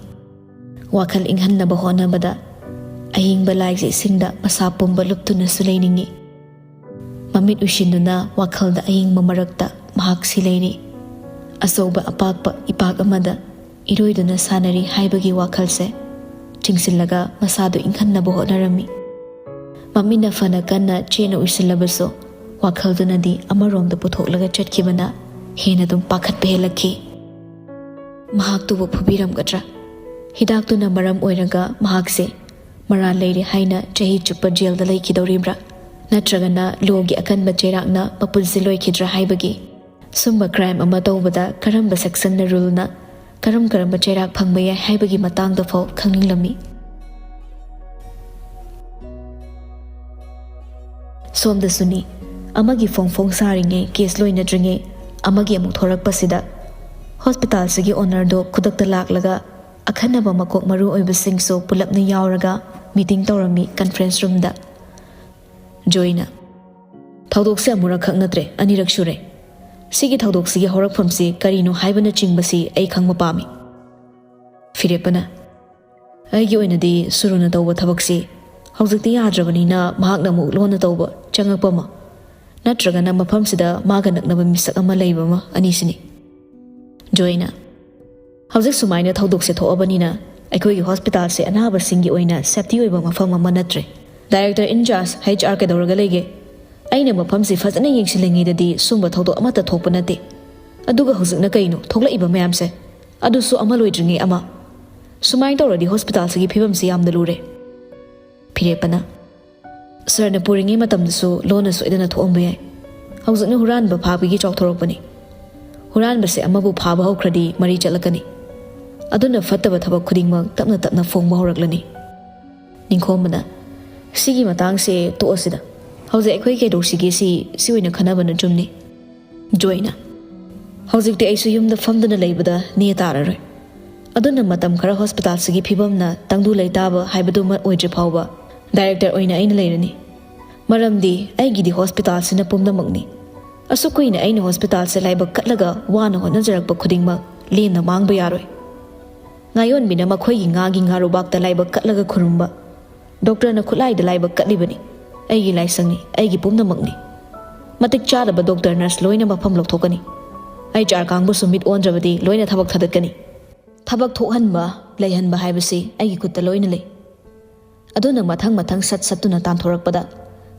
ꯋꯥꯈꯜ ꯏꯪꯍꯟꯅꯕ ꯍꯣꯠꯅꯕꯗ ꯑꯍꯤꯡꯕ ꯂꯥꯏꯖ ꯏꯁꯤꯡꯗ ꯃꯁꯥ ꯄꯨꯝꯕ ꯂꯨꯞꯇꯨꯅꯁꯨ ꯂꯩꯅꯤꯡꯏ꯫ ꯃꯃꯤꯠ ꯎꯏꯁꯤꯟꯗꯨꯅ ꯋꯥꯈꯜꯗ ꯑꯏꯪꯕ ꯃꯔꯛꯇ ꯃꯍꯥꯛꯁꯤ ꯂꯩꯔꯤ꯫ ꯑꯆꯧꯕ ꯑꯄꯥꯛꯄ ꯏꯄꯥꯛ ꯑꯃꯗ ꯏꯔꯣꯏꯗꯨꯅ ꯁꯥꯟꯅꯔꯤ ꯍꯥꯏꯕꯒꯤ ꯋꯥꯈꯜꯁꯦ ꯆꯤꯡꯁꯤꯜꯂꯒ ꯃꯁꯥꯗꯨ ꯏꯪꯍꯟꯅꯕ ꯍꯣꯠꯅꯔꯝꯃꯤ꯫ ꯃꯃꯤꯠꯅ ꯐꯅ ꯀꯟꯅ ꯆꯦꯠꯅ ꯎꯏꯁꯤꯜꯂꯕꯁꯨ ꯋꯥꯈꯜꯗꯨꯅꯗꯤ ꯑꯃꯔꯣꯝꯗ ꯄꯨꯊꯣꯛꯂꯒ ꯆꯠꯈꯤꯕꯅ ꯍꯦꯟꯅ ꯑꯗꯨꯝ ꯄꯥꯈꯠꯄ ꯍꯦꯜꯂꯛꯈꯤ꯫ ꯃꯍꯥꯛꯇꯨꯕꯨ ꯐꯨꯕꯤꯔꯝꯒꯗ꯭ꯔꯥ? ꯍꯤꯗꯥꯛꯇꯨꯅ ꯃꯔꯝ ꯑꯣꯏꯔꯒ ꯃꯍꯥꯛꯁꯦ ꯃꯔꯥꯜ ꯂꯩꯔꯦ ꯍꯥꯏꯅ ꯆꯍꯤ ꯆꯨꯞꯄ ꯖꯦꯜꯗ ꯂꯩꯈꯤꯗꯧꯔꯤꯕ꯭ꯔꯥ? ꯅꯠꯇ꯭ꯔꯒꯅ ꯂꯣꯒꯤ ꯑꯀꯟꯕ ꯆꯩꯔꯥꯛꯅ ꯃꯄꯨꯟꯁꯤ ꯂꯣꯏꯈꯤꯗ꯭ꯔꯥ ꯍꯥꯏꯕꯒꯤ? ꯁꯨꯝꯕ ꯀ꯭ꯔꯥꯏꯝ ꯑꯃ ꯇꯧꯕꯗ ꯀꯔꯝꯕ ꯁꯦꯛꯁꯟꯅ ꯔꯨꯜꯅ ꯀꯔꯝ ꯀꯔꯝꯕ ꯆꯩꯔꯥꯛ ꯐꯪꯕ ꯌꯥꯏ ꯍꯥꯏꯕꯒꯤ ꯃꯇꯥꯡꯗ ꯐꯥꯎ ꯈꯪꯅꯤꯡꯂꯝꯃꯤ꯫ ꯁꯣꯝꯗꯁꯨꯅꯤ, ꯑꯃꯒꯤ ꯐꯣꯡ ꯐꯣꯡ ꯁꯥꯔꯤꯉꯩ, ꯀꯦꯁ ꯂꯣꯏꯅꯗ꯭ꯔꯤꯉꯩ ꯑꯃꯒꯤ ꯑꯃꯨꯛ ꯊꯣꯔꯛꯄꯁꯤꯗ ꯍꯣꯁꯄꯤꯇꯥꯜꯁꯤꯒꯤ ꯑꯣꯅꯔꯗꯣ ꯈꯨꯗꯛꯇ ꯂꯥꯛꯂꯒ ꯑꯈꯟꯅꯕ ꯃꯀꯣꯛ ꯃꯔꯨ ꯑꯣꯏꯕꯁꯤꯡꯁꯨ ꯄꯨꯂꯞꯅ ꯌꯥꯎꯔꯒ ꯃꯤꯇꯤꯡ ꯇꯧꯔꯝꯃꯤ ꯀꯟꯐ꯭ꯔꯦꯟꯁ ꯔꯨꯝꯗ꯫ ꯖꯣꯏꯅ, "ꯊꯧꯗꯣꯛꯁꯦ ꯑꯃꯨꯔꯛꯈꯛ ꯅꯠꯇ꯭ꯔꯦ, ꯑꯅꯤꯔꯛ ꯁꯨꯔꯦ꯫ ꯁꯤꯒꯤ ꯊꯧꯗꯣꯛꯁꯤꯒꯤ ꯍꯧꯔꯛꯐꯝꯁꯤ ꯀꯔꯤꯅꯣ ꯍꯥꯏꯕꯅꯆꯤꯡꯕꯁꯤ ꯑꯩ ꯈꯪꯕ ꯄꯥꯝꯃꯤ꯫" ꯐꯤꯔꯦꯞꯄꯅ, "ꯑꯩꯒꯤ ꯑꯣꯏꯅꯗꯤ ꯁꯨꯔꯨꯅ ꯇꯧꯕ ꯊꯕꯛꯁꯤ ꯍꯧꯖꯤꯛꯇꯤ ꯌꯥꯗ꯭ꯔꯕꯅꯤꯅ ꯃꯍꯥꯛꯅ ꯑꯃꯨꯛ ꯂꯣꯟꯅ ꯇꯧꯕ ꯆꯪꯉꯛꯄ ꯑꯃ, ꯅꯠꯇ꯭ꯔꯒꯅ ꯃꯐꯝꯁꯤꯗ ꯃꯥꯒ ꯅꯛꯅꯕ ꯃꯤꯁꯛ ꯑꯃ ꯂꯩꯕ ꯑꯃ, ꯑꯅꯤꯁꯤꯅꯤ꯫" ꯖꯣꯏꯅ, "ꯍꯧꯖꯤꯛ ꯁꯨꯃꯥꯏꯅ ꯊꯧꯗꯣꯛꯁꯦ ꯊꯣꯛꯑꯕꯅꯤꯅ ꯑꯩꯈꯣꯏꯒꯤ ꯍꯣꯁꯄꯤꯇꯥꯜꯁꯦ ꯑꯅꯥꯕꯁꯤꯡꯒꯤ ꯑꯣꯏꯅ ꯁꯦꯐꯇꯤ ꯑꯣꯏꯕ ꯃꯐꯝ ꯑꯃ ꯅꯠꯇ꯭ꯔꯦ꯫ ꯗꯥꯏꯔꯦꯛꯇꯔ ꯏꯟꯆꯥꯔꯖ, ꯍꯩꯆ ꯑꯥꯔ ꯀꯩꯗꯧꯔꯒ ꯂꯩꯒꯦ? ꯑꯩꯅ ꯃꯐꯝꯁꯤ ꯐꯖꯅ ꯌꯦꯡꯁꯤꯜꯂꯤꯉꯩꯗꯗꯤ ꯁꯨꯝꯕ ꯊꯧꯗꯣꯛ ꯑꯃꯠꯇ ꯊꯣꯛꯄ ꯅꯠꯇꯦ꯫ ꯑꯗꯨꯒ ꯍꯧꯖꯤꯛꯅ ꯀꯩꯅꯣ ꯊꯣꯛꯂꯛꯏꯕ ꯃꯌꯥꯝꯁꯦ? ꯑꯗꯨꯁꯨ ꯑꯃ ꯂꯣꯏꯗ꯭ꯔꯤꯉꯩ ꯑꯃ꯫ ꯁꯨꯃꯥꯏꯅ ꯇꯧꯔꯗꯤ ꯍꯣꯁꯄꯤꯇꯥꯜꯁꯤꯒꯤ ꯐꯤꯕꯝꯁꯤ ꯌꯥꯝꯅ ꯂꯨꯔꯦ꯫" ꯐꯤꯔꯦꯞꯄꯅ, "ꯁꯥꯔꯅ ꯄꯨꯔꯤꯉꯩ ꯃꯇꯝꯗꯁꯨ ꯂꯣꯟꯅ ꯁꯣꯏꯗꯅ ꯊꯣꯛꯑꯝꯕ ꯌꯥꯏ꯫ ꯍꯧꯖꯤꯛꯅ ꯍꯨꯔꯥꯟꯕ ꯐꯥꯕꯒꯤ ꯆꯥꯎꯊꯣꯔꯛꯄꯅꯤ꯫ ꯍꯨꯔꯥꯟꯕꯁꯦ ꯑꯃꯕꯨ ꯐꯥꯕ ꯍꯧꯈ꯭ꯔꯗꯤ ꯃꯔꯤ ꯆꯠꯂꯛꯀꯅꯤ꯫ ꯑꯗꯨꯅ ꯐꯠꯇꯕ ꯊꯕꯛ ꯈꯨꯗꯤꯡꯃꯛ ꯇꯞꯅ ꯇꯞꯅ ꯐꯣꯡꯕ ꯍꯧꯔꯛꯂꯅꯤ꯫" ꯅꯤꯡꯈꯣꯝꯕꯅ, "ꯁꯤꯒꯤ ꯃꯇꯥꯡꯁꯦ ꯇꯣꯛꯑꯁꯤꯗ꯫ ꯍꯧꯖꯤꯛ ꯑꯩꯈꯣꯏ ꯀꯩꯗꯧꯁꯤꯒꯦ, ꯁꯤ, ꯁꯤ ꯑꯣꯏꯅ ꯈꯟꯅꯕꯅ ꯆꯨꯝꯅꯤ꯫" ꯖꯣꯏꯅ, "ꯍꯧꯖꯤꯛꯇꯤ ꯑꯩꯁꯨ ꯌꯨꯝꯗ ꯐꯝꯗꯨꯅ ꯂꯩꯕꯗ ꯅꯦ ꯇꯥꯔꯔꯣꯏ꯫ ꯑꯗꯨꯅ ꯃꯇꯝ ꯈꯔ ꯍꯣꯁꯄꯤꯇꯥꯜꯁꯤꯒꯤ ꯐꯤꯕꯝꯅ ꯇꯪꯗꯨ ꯂꯩꯇꯥꯕ ꯍꯥꯏꯕꯗꯨꯃ ꯑꯣꯏꯗ꯭ꯔꯤ ꯐꯥꯎꯕ ꯗꯥꯏꯔꯦꯛꯇꯔ ꯑꯣꯏꯅ ꯑꯩꯅ ꯂꯩꯔꯅꯤ꯫ ꯃꯔꯝꯗꯤ ꯑꯩꯒꯤꯗꯤ ꯍꯣꯁꯄꯤꯇꯥꯜꯁꯤꯅ ꯄꯨꯝꯅꯃꯛꯅꯤ꯫ ꯑꯁꯨꯛ ꯀꯨꯏꯅ ꯑꯩꯅ ꯍꯣꯁꯄꯤꯇꯥꯜꯁꯦ ꯂꯥꯏꯕꯛ ꯀꯠꯂꯒ ꯋꯥꯅ ꯍꯣꯠꯅꯖꯔꯛꯄ ꯈꯨꯗꯤꯡꯃꯛ ꯂꯦꯝꯅ ꯃꯥꯡꯕ ꯌꯥꯔꯣꯏ꯫ ꯉꯥꯌꯣꯟꯕꯤꯅ ꯃꯈꯣꯏꯒꯤ ꯉꯥꯒꯤ ꯉꯥꯔꯨꯕꯥꯛꯇ ꯂꯥꯏꯕꯛ ꯀꯠꯂꯒ ꯈꯨꯔꯨꯝꯕ, ꯗꯣꯛꯇꯔꯅ ꯈꯨꯠꯂꯥꯏꯗ ꯂꯥꯏꯕꯛ ꯀꯠꯂꯤꯕꯅꯤ꯫ ꯑꯩꯒꯤ ꯂꯥꯏꯁꯪꯅꯤ, ꯑꯩꯒꯤ ꯄꯨꯝꯅꯃꯛꯅꯤ꯫ ꯃꯇꯤꯛ ꯆꯥꯗꯕ ꯗꯣꯛꯇꯔ, ꯅꯔꯁ ꯂꯣꯏꯅ ꯃꯐꯝ ꯂꯧꯊꯣꯛꯀꯅꯤ꯫ ꯑꯩꯆ ꯑꯥꯔ ꯀꯥꯡꯕꯨꯁꯨ ꯃꯤꯠ ꯑꯣꯟꯗ꯭ꯔꯕꯗꯤ ꯂꯣꯏꯅ ꯊꯕꯛ ꯊꯥꯗꯠꯀꯅꯤ꯫ ꯊꯕꯛ ꯊꯣꯛꯍꯟꯕ, ꯂꯩꯍꯟꯕ ꯍꯥꯏꯕꯁꯤ ꯑꯩꯒꯤ ꯈꯨꯠꯇ ꯂꯣꯏꯅ ꯂꯩ꯫ ꯑꯗꯨꯅ ꯃꯊꯪ ꯃꯊꯪ ꯁꯠ ꯁꯠꯇꯨꯅ ꯇꯥꯟꯊꯣꯔꯛꯄꯗ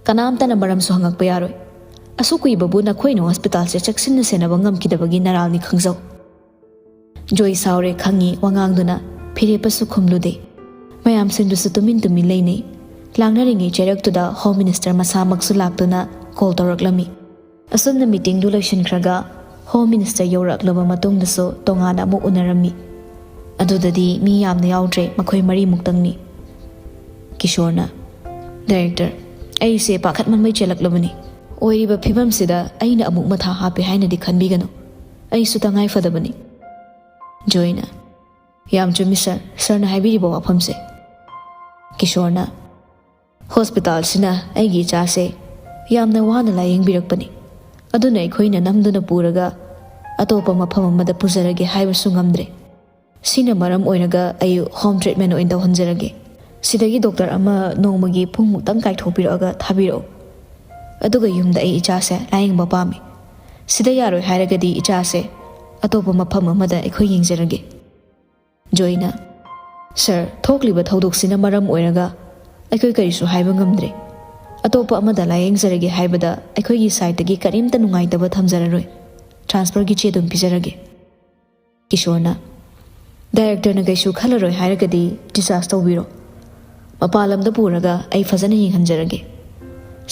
ꯀꯅꯥꯝꯇꯅ ꯃꯔꯝꯁꯨ ꯍꯪꯉꯛꯄ ꯌꯥꯔꯣꯏ꯫ ꯑꯁꯨꯛ ꯀꯨꯏꯕꯕꯨ ꯅꯈꯣꯏꯅ ꯍꯣꯁꯄꯤꯇꯥꯜꯁꯦ ꯆꯦꯛꯁꯤꯟꯅ ꯁꯦꯟꯅꯕ ꯉꯝꯈꯤꯗꯕꯒꯤ ꯅꯔꯥꯜꯅꯤ ꯈꯪꯖꯧ꯫" ꯖꯣꯏ ꯁꯥꯎꯔꯦ ꯈꯪꯉꯤ ꯋꯥꯉꯥꯡꯗꯨꯅ ꯐꯤꯔꯦꯞꯄꯁꯨ ꯈꯨꯝꯂꯨꯗꯦ꯫ ꯃꯌꯥꯝꯁꯤꯡꯗꯨꯁꯨ ꯇꯨꯃꯤꯟ ꯇꯨꯃꯤꯟ ꯂꯩꯅꯩ꯫ ꯂꯥꯡꯅꯔꯤꯉꯩ ꯆꯩꯔꯛꯇꯨꯗ ꯍꯣꯝ ꯃꯤꯅꯤꯁꯇꯔ ꯃꯁꯥꯃꯛꯁꯨ ꯂꯥꯛꯇꯨꯅ ꯀꯣꯜ ꯇꯧꯔꯛꯂꯝꯃꯤ꯫ ꯑꯁꯨꯝꯅ ꯃꯤꯇꯤꯡꯗꯨ ꯂꯣꯏꯁꯤꯟꯈ꯭ꯔꯒ ꯍꯣꯝ ꯃꯤꯅꯤꯁꯇꯔ ꯌꯧꯔꯛꯂꯕ ꯃꯇꯨꯡꯗꯁꯨ ꯇꯣꯉꯥꯟꯅ ꯑꯃꯨꯛ ꯎꯅꯔꯝꯃꯤ꯫ ꯑꯗꯨꯗꯗꯤ ꯃꯤ ꯌꯥꯝꯅ ꯌꯥꯎꯗ꯭ꯔꯦ, ꯃꯈꯣꯏ ꯃꯔꯤꯃꯨꯛꯇꯪꯅꯤ꯫ ꯀꯤꯁꯣꯔꯅ, "ꯗꯥꯏꯔꯦꯛꯇꯔ, ꯑꯩꯁꯦ ꯄꯥꯈꯠꯃꯟꯕꯩ ꯆꯦꯜꯂꯛꯂꯕꯅꯤ꯫ ꯑꯣꯏꯔꯤꯕ ꯐꯤꯕꯝꯁꯤꯗ ꯑꯩꯅ ꯑꯃꯨꯛ ꯃꯊꯥ ꯍꯥꯞꯄꯦ ꯍꯥꯏꯅꯗꯤ ꯈꯟꯕꯤꯒꯅꯨ꯫ ꯑꯩꯁꯨ ꯇꯉꯥꯏ ꯐꯗꯕꯅꯤ꯫" ꯖꯣꯏꯅ, "ꯌꯥꯝ ꯆꯨꯝꯃꯤ ꯁꯥꯔ, ꯁꯥꯔꯅ ꯍꯥꯏꯕꯤꯔꯤꯕ ꯋꯥꯐꯝꯁꯦ꯫" ꯀꯤꯁꯣꯔꯅ, "ꯍꯣꯁꯄꯤꯇꯥꯜꯁꯤꯅ ꯑꯩꯒꯤ ꯏꯆꯥꯁꯦ ꯌꯥꯝꯅ ꯋꯥꯅ ꯂꯥꯌꯦꯡꯕꯤꯔꯛꯄꯅꯤ꯫ ꯑꯗꯨꯅ ꯑꯩꯈꯣꯏꯅ ꯅꯝꯗꯨꯅ ꯄꯨꯔꯒ ꯑꯇꯣꯞꯄ ꯃꯐꯝ ꯑꯃꯗ ꯄꯨꯖꯔꯒꯦ ꯍꯥꯏꯕꯁꯨ ꯉꯝꯗ꯭ꯔꯦ꯫ ꯁꯤꯅ ꯃꯔꯝ ꯑꯣꯏꯔꯒ ꯑꯩ ꯍꯣꯝ ꯇ꯭ꯔꯤꯠꯃꯦꯟ ꯑꯣꯏꯅ ꯇꯧꯍꯟꯖꯔꯒꯦ꯫ ꯁꯤꯗꯒꯤ ꯗꯣꯛꯇꯔ ꯑꯃ ꯅꯣꯡꯃꯒꯤ ꯄꯨꯡꯃꯨꯛꯇꯪ ꯀꯥꯏꯊꯣꯛꯄꯤꯔꯛꯑꯒ ꯊꯥꯕꯤꯔꯛꯑꯣ꯫ ꯑꯗꯨꯒ ꯌꯨꯝꯗ ꯑꯩ ꯏꯆꯥꯁꯦ ꯂꯥꯌꯦꯡꯕ ꯄꯥꯝꯃꯤ꯫ ꯁꯤꯗ ꯌꯥꯔꯣꯏ ꯍꯥꯏꯔꯒꯗꯤ ꯏꯆꯥꯁꯦ ꯑꯇꯣꯞꯄ ꯃꯐꯝ ꯑꯃꯗ ꯑꯩꯈꯣꯏ ꯌꯦꯡꯖꯔꯒꯦ꯫" ꯖꯣꯏꯅ, "ꯁꯥꯔ, ꯊꯣꯛꯂꯤꯕ ꯊꯧꯗꯣꯛꯁꯤꯅ ꯃꯔꯝ ꯑꯣꯏꯔꯒ ꯑꯩꯈꯣꯏ ꯀꯔꯤꯁꯨ ꯍꯥꯏꯕ ꯉꯝꯗ꯭ꯔꯦ꯫ ꯑꯇꯣꯞꯄ ꯑꯃꯗ ꯂꯥꯌꯦꯡꯖꯔꯒꯦ ꯍꯥꯏꯕꯗ ꯑꯩꯈꯣꯏꯒꯤ ꯁꯥꯏꯠꯇꯒꯤ ꯀꯔꯤꯝꯇ ꯅꯨꯡꯉꯥꯏꯇꯕ ꯊꯝꯖꯔꯔꯣꯏ꯫ ꯇ꯭ꯔꯥꯟꯁꯐꯔꯒꯤ ꯆꯦ ꯑꯗꯨꯝ ꯄꯤꯖꯔꯒꯦ꯫" ꯀꯤꯁꯣꯔꯅ, "ꯗꯥꯏꯔꯦꯛꯇꯔꯅ ꯀꯩꯁꯨ ꯈꯜꯂꯔꯣꯏ ꯍꯥꯏꯔꯒꯗꯤ ꯗꯤꯁꯆꯥꯔꯖ ꯇꯧꯕꯤꯔꯣ꯫ ꯃꯄꯥꯟ ꯂꯝꯗ ꯄꯨꯔꯒ ꯑꯩ ꯐꯖꯅ ꯌꯦꯡꯍꯟꯖꯔꯒꯦ꯫"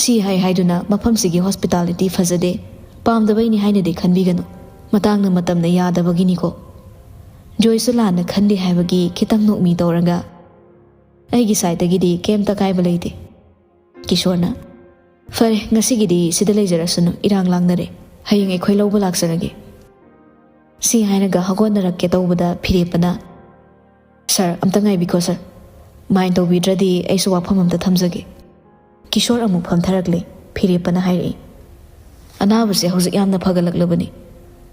ꯁꯤ ꯍꯥꯏ ꯍꯥꯏꯗꯨꯅ ꯃꯐꯝꯁꯤꯒꯤ ꯍꯣꯁꯄꯤꯇꯥꯂꯤꯇꯤ ꯐꯖꯗꯦ, ꯄꯥꯝꯗꯕꯩꯅꯤ ꯍꯥꯏꯅꯗꯤ ꯈꯟꯕꯤꯒꯅꯨ꯫ ꯃꯇꯥꯡꯅ ꯃꯇꯝꯅ ꯌꯥꯗꯕꯒꯤꯅꯤꯀꯣ꯫ ꯖꯣꯏꯁꯨ ꯂꯥꯟꯅ ꯈꯟꯗꯦ ꯍꯥꯏꯕꯒꯤ ꯈꯤꯇꯪ ꯅꯣꯛꯃꯤ ꯇꯧꯔꯒ, "ꯑꯩꯒꯤ ꯁꯥꯏꯠꯇꯒꯤꯗꯤ ꯀꯩꯝꯇ ꯑꯀꯥꯏꯕ ꯂꯩꯇꯦ꯫" ꯀꯤꯁꯣꯔꯅ, "ꯐꯔꯦ, ꯉꯁꯤꯒꯤꯗꯤ ꯁꯤꯗ ꯂꯩꯖꯔꯁꯅꯨ, ꯏꯔꯥꯡ ꯂꯥꯡꯅꯔꯦ꯫ ꯍꯌꯦꯡ ꯑꯩꯈꯣꯏ ꯂꯧꯕ ꯂꯥꯛꯆꯔꯒꯦ꯫" ꯁꯤ ꯍꯥꯏꯔꯒ ꯍꯧꯒꯠꯅꯔꯛꯀꯦ ꯇꯧꯕꯗ ꯐꯤꯔꯦꯞꯄꯅ, "ꯁꯥꯔ, ꯑꯝꯇ ꯉꯥꯏꯕꯤꯈꯣ ꯁꯥꯔ꯫ ꯃꯥꯏꯟ ꯇꯧꯕꯤꯗ꯭ꯔꯗꯤ ꯑꯩꯁꯨ ꯋꯥꯐꯝ ꯑꯝꯇ ꯊꯝꯖꯒꯦ꯫" ꯀꯤꯁꯣꯔ ꯑꯃꯨꯛ ꯐꯝꯊꯔꯛꯂꯦ꯫ ꯐꯤꯔꯦꯞꯄꯅ ꯍꯥꯏꯔꯛꯏ, "ꯑꯅꯥꯕꯁꯦ ꯍꯧꯖꯤꯛ ꯌꯥꯝꯅ ꯐꯒꯠꯂꯛꯂꯕꯅꯤ꯫